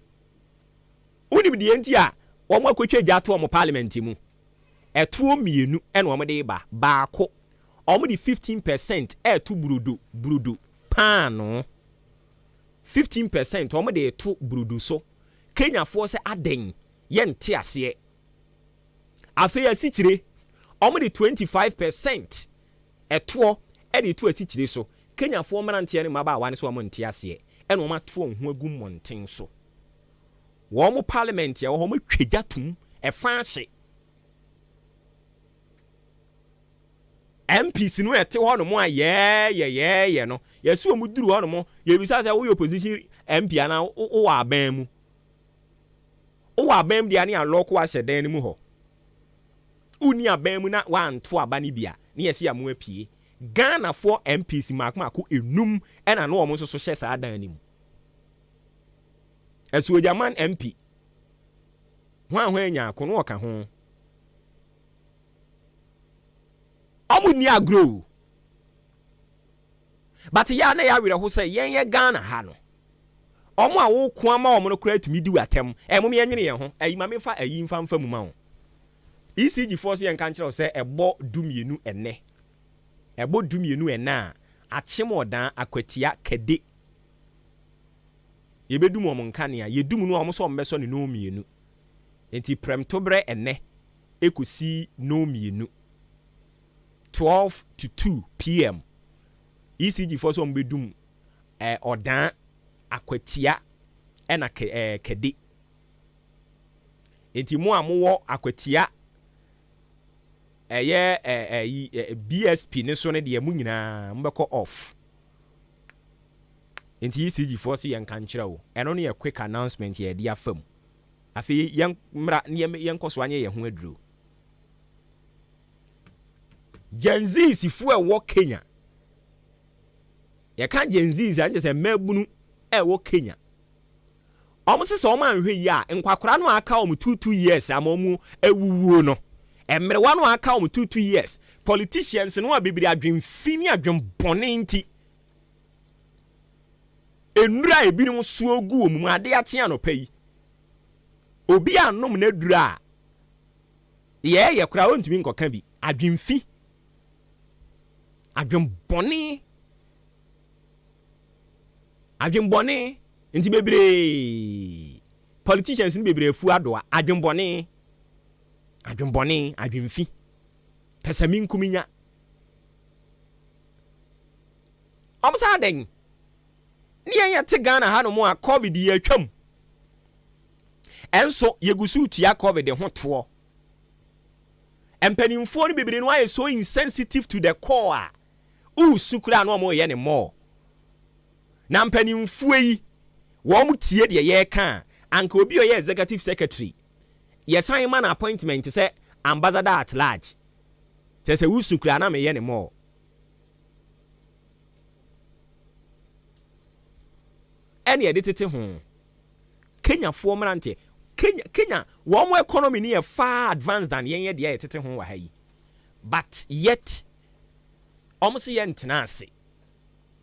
[SPEAKER 3] Wonim deɛ nti a wɔn akɔtwa gya ato wɔn parliament mu? Ɛtoɔ mmienu ɛna wɔn de ba. Baako, wɔn de 15% ɛɛto burodo, burodo, paanoo. 15% wɔn de reto burodo so. Kenyafoɔ sɛ adɛn? Yɛnte aseɛ. Afei asikyire, wɔde 25 percent ɛtoɔ de reto asikyire so. Kenyafoɔ mmeranteɛ ne mmabaawa no sɛ wɔn nte aseɛ ɛna wɔn ato wɔn ho agu mmɔnten so. Wɔn parliament a ɛwɔ hɔ wɔn atwa gya tum, ɛfa ahye. MPs no ɛte hɔ nom a yɛɛyɛ yɛɛyɛ no, yɛsi wɔn duru hɔ nom, yɛbisa sɛ woyɛ opposition MP anaa wowɔ aban mu. Wowɔ aban mu deɛ a ne alɔko ahyɛ dan no mu hɔ. Wonni aban mu na woanto aba no bi a, ne yɛse yɛamo apue. Ghanafoɔ MPs mmaako mmaako enum ɛna na wɔn nso so hyɛ saa dan no mu. Asuogyaman MP, hwan hwan Nyarko no ɔka ho. Ɔmo nni agorɔ o. But yɛ a na ɛyɛ awerɛho sɛ yɛn yɛ Ghana ha no, ɔmo a woko ama ɔmo no koraa tumi di wo atɛm. Ɛɛ mom yɛnwene yɛn ho. Ayi ma menfa ayi mfa mfa mu ma wo. ECG foɔ se yɛnka nkyerɛ wo sɛ ɛbɔ dumienu ɛnnɛ. Ɛbɔ dumienu ɛnnɛ a, Akyem Ɔdaa, Akwatia, Kade. Yɛbɛdum wɔn nkanea. Yɛdum no a wɔn sɛ wɔn bɛsɔ no nnɔnmienu. Nti prɛmtoberɛ ɛnnɛ ɛkɔsi nnɔnmienu. 12 to 2 PM. ECG foɔ sɛ wɔn bɛdum ɛɛ Ɔdaa, Akwatia ɛna kɛ ɛɛ Kade. Nti mo a mowɔ Akwatia ɛyɛ ɛɛ ɛyi BSP ne so no deɛ mo nyinaa mobɛkɔ off. Nti ECG foɔ se yɛnka nkyerɛ wo. Ɛno no yɛ quick announcement a yɛde afa mu. Afei yɛn mmra na yɛnkɔ so anyɛ yɛn ho aduro. Gen Zs foɔ ɛwɔ Kenya. Yɛka Gen Zs a, ɛnkyɛ sɛ mmaabunu ɛwɔ Kenya. Wɔn se sɛ wɔn anhwɛ yie a, nkwakora no a aka wɔn 2 years ama wɔn awuwuo no, mmerewa no a aka wɔn 2 years, politicians no a bebree adwenfi ne adwenbɔne nti, nnuru a ebinom soɔ gu wɔn mu ade akye anɔpa yi, obi anom n'aduru a, yɛɛyɛ koraa ɔntumi nkɔka bi. Adwenfi, adwenbɔne, adwenbɔne nti bebree politicians no bebree afu adoa adwenbɔne, adwenbɔne, adwenfi, pɛsɛmenkominya. Ɔmo saa dɛn? Ne yɛn yɛte Ghana ha nom a covid yi atwam. Ɛnso yɛgu so tua covid ho toɔ. Mpanimfoɔ no bebree no ayɛ so insensitive to the core a woresu koraa na wɔn reyɛ ne more. Na mpanimfoɔ yi wɔn tie deɛ yɛreka a anka obi a ɔyɛ executive secretary yɛsan ma no appointment sɛ ambassador at large. Kyerɛ sɛ wosu koraa na meyɛ ne more. Ɛne yɛde tete ho. Kenyafoɔ mmeranteɛ, Kenya, Kenya, wɔn economy no yɛ far advanced than yɛn yɛ deɛ yɛtete ho wɔ ha yi. But yet, wɔn se yɛntena ase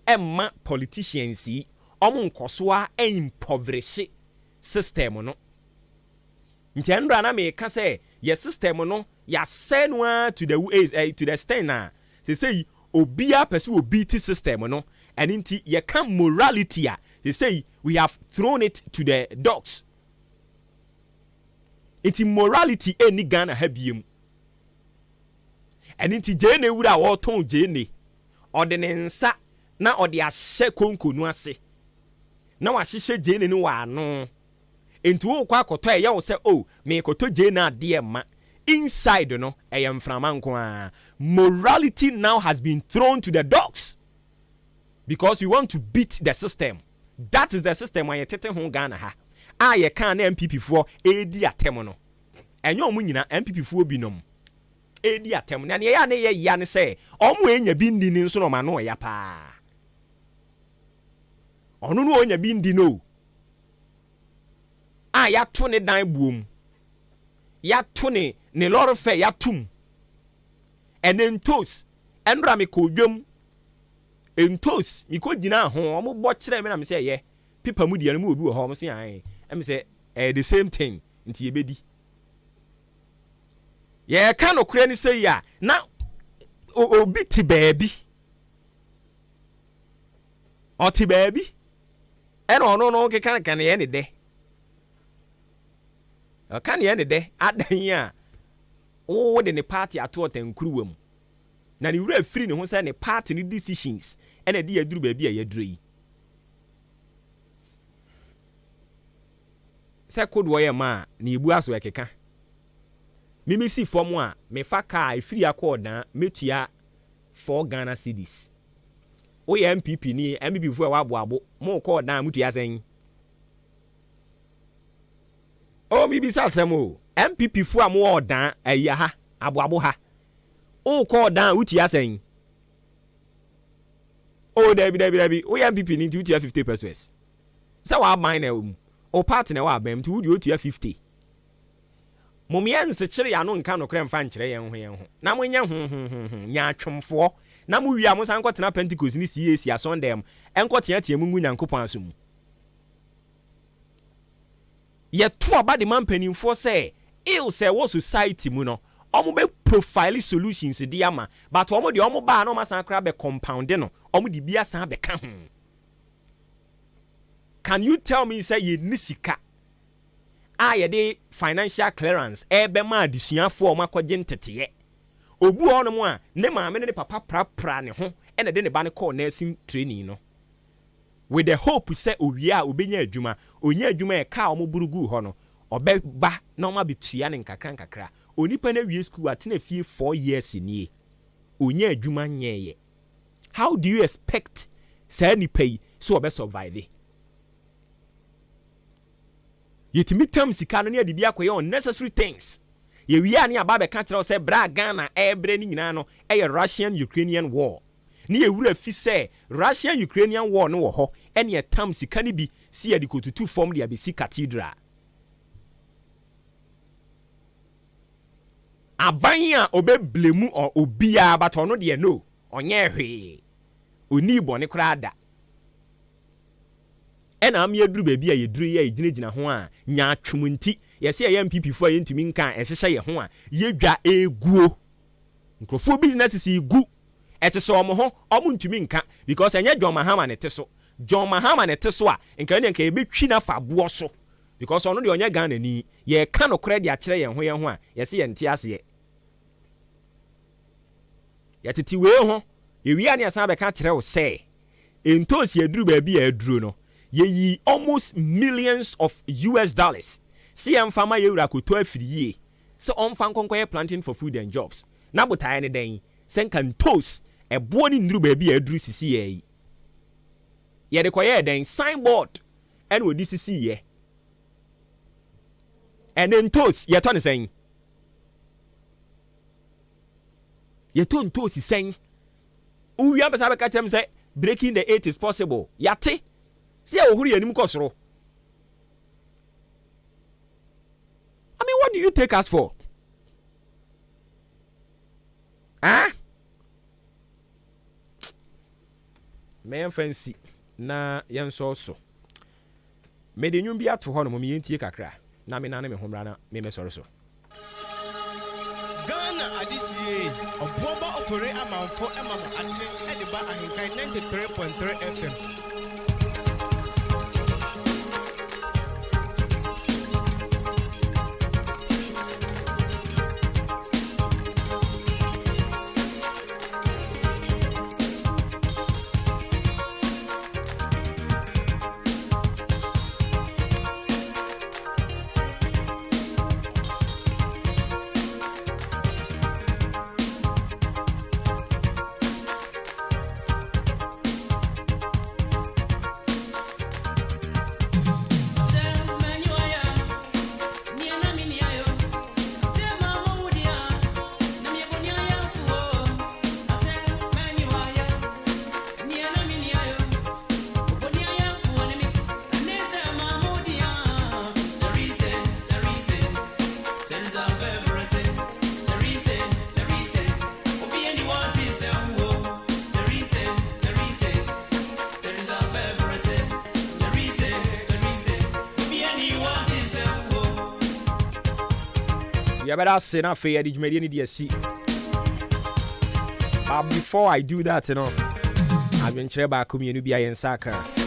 [SPEAKER 3] ɛmma politicians yi wɔn nkɔso ara impoverishe system no. Nti ɛnora na meka sɛ yɛ system no yɛasɛe no ara to the eh, to the extent a sesei obiara pɛ sɛ obi te system no. Ɛno nti yɛka morality a sesei we have thrown it to the dogs. Nti morality ɛnni Ghana ha biem. Ɛno nti gyeene wura a ɔretɔn gyeene, ɔde ne nsa na ɔde ahyɛ konko no ase na wahyehyɛ gyeene no wɔ ano. Nti wokɔ akɔtɔ a ɛyɛ wo sɛ oh merekɔtɔ gyeene adeɛ mma. Inside no ɛyɛ mframa nko ara. Morality now has been thrown to the dogs because we want to beat the system. That is the system a yɛtete ho Ghana ha a yɛkaa na NPP foɔ ɛredi atɛm no. Ɛnyɛ wɔn nyina, NPP foɔ binom ɛredi atɛm. Na deɛ ɛyɛ a na ɛyɛ ya ne sɛ wɔn a ɛnya bi nni no nso na wɔn ano ɔya paa. Ɔno no ɔnya bi ndi no o. A yɛato ne dan buom. Yɛato ne ne lɔre fɛ yɛatom. Ɛnɛ ntos ɛnora mekɔ dwam. Ntos mekɔ gyina ho wɔn bɔ kyerɛ me na me sɛ ɛyɛ pepa mu deɛ no mu obi wɔ hɔ wɔn se ae ɛmi sɛ ɛyɛ the same thing nti yɛbɛdi. Yɛka nokorɛ no sɛ yi a na obi te baabi. Ɔte baabi ɛna ɔno no keka ka neɛ ne dɛ. Ɔka neɛ ne dɛ adan yi a wo de ne party ato ɔtankuruwa mu. Na ne wura firi ne ho sɛ ne party no decisions ɛna ɛde yɛaduru baabi a yɛaduru yi. Sɛ kodoɔ yɛ ma a na yɛbu aso ɛkeka. Me mesi fam a mefa car ɛfiri akɔ ɔdan mɛtua 4 Ghana cedis. Woyɛ NPP ni, NPP foɔ ɛwɔ aboabo, mo kɔ ɔdan a motua sɛn? Oh mebisa asɛm o, NPP foɔ a mowɔ ɔdan ayi aha. Aboabo ha. Wokɔ ɔdan a wotua sɛn? Oh dabi dabi dabi, woyɛ NPP ni nti wotua 50 pesewas. Sɛ w'aban na ɛwɔ mu, wo party na ɛwɔ aban mu nti wo deɛ wotua 50. Mom yɛ nsekyere yɛn ano nka nokorɛ mfa nkyerɛ yɛn ho yɛn ho, na monyɛ ho ho ho ho nyaatwomfoɔ, na mo wie a monsan nkɔtena Pentecost ne CAC asɔndan mu nkɔ teatea mu ngu Nyankopɔn aso mu. Yɛto aba de ma mpaninfoɔ sɛ ills a ɛwɔ society mu no wɔn bɛ profile solutions de ama, but wɔn deɛ wɔn ba a na wɔn asan koraa bɛ compound no, wɔn de bi asan abɛka ho. Can you tell me sɛ yɛnni sika a yɛde financial clearance ɛrebɛma adesuafoɔ a wɔakɔgye nteteɛ? Obi wɔ hɔnom a ne maame ne ne papa prapra ne ho na ɛde ne ba no kɔɔ nursing training no with the hope sɛ owie a obenya adwuma. Onya adwuma a ɛka a wɔboro guu hɔ no ɔbɛba na wɔabɛtua no nkakra nkakra. Onipa no awie sukuu atena fie 4 years nie, onya adwuma nyɛɛyɛ. How do you expect saa nipa yi sɛ ɔbɛ survive? Yɛtumi tam sika no ne yɛde bi akɔyɛ unnecessary things. Yɛwie a ne aba abɛka kyerɛ wo sɛ berɛ a Ghana ɛrebrɛ no nyinaa no ɛyɛ Russian Ukrainian war. Ne yɛwura fi sɛ Russian Ukrainian war no wɔ hɔ ɛne ɛtam sika no bi si yɛde kɔtutu fam de abɛsi cathedral. Aban a ɔbɛblame obiara but ɔno deɛ no, ɔnyɛɛ hwee. Ɔnnii bɔne koraa da. Ɛna ama yɛaduru baabi a yɛduru yi a yɛgyinagyina ho a nyaatwom nti yɛsɛ yɛyɛ NPP foɔ a yɛntumi nka a ɛhyehyɛ yɛn ho a yɛdwa ɛreguo. Nkurɔfoɔ businesses regu, ɛhyehyɛ wɔn ho, wɔn ntumi nka because ɛnyɛ John Mahama na ɛte so. John Mahama na ɛte so a nka ɛnneɛ nka yɛbɛtwi no afa aboɔ so because ɔno deɛ ɔnyɛ Ghanani. Yɛreka nokorɛ de akyerɛ yɛn ho yɛn ho a yɛse yɛnte aseɛ. Yɛtete wei ho, yɛwie a ne yɛsan bɛka kyerɛ wo sɛ ntoosi aduru baabi a aduro no, yɛyii almost millions of US dollars sɛ yɛmfa ma yɛn wura kɔtɔ afiri yie sɛ ɔmfa nkɔ nkɔyɛ planting for food and jobs. Na botaeɛ ne dɛn? Sɛ nka ntoos ɛboɔ no nnuru baabi a aduru sisiiɛ yi. Yɛde kɔyɛɛ dɛn? Sign board ɛna ɔde sisiiɛ. Ɛnɛ ntoos yɛtɔ ne sɛn? Yɛtɔ ntoosi sɛn? Wowia bɛsa bɛka kyerɛ m sɛ breaking the eight is possible. Yɛate sɛ yɛhohoro yɛn anim kɔ soro. I mean, what do you take us for? Ah? Mɛmfa nsi na yɛnsɔɔ so. Mede nnwom bi ato hɔ nom, yɛntie kakra na menane me ho mmra na memmɛsɔre so.
[SPEAKER 17] Ghana adehyeɛ ɔboɔba ofori amanfo ma mo akye de ba Ahenkan 93.3 FM.
[SPEAKER 3] Yɛbɛda ase na afei yɛde dwumadie no de asi. But before I do that no, adwenkyerɛ baako mmienu bi a yɛn nsa aka.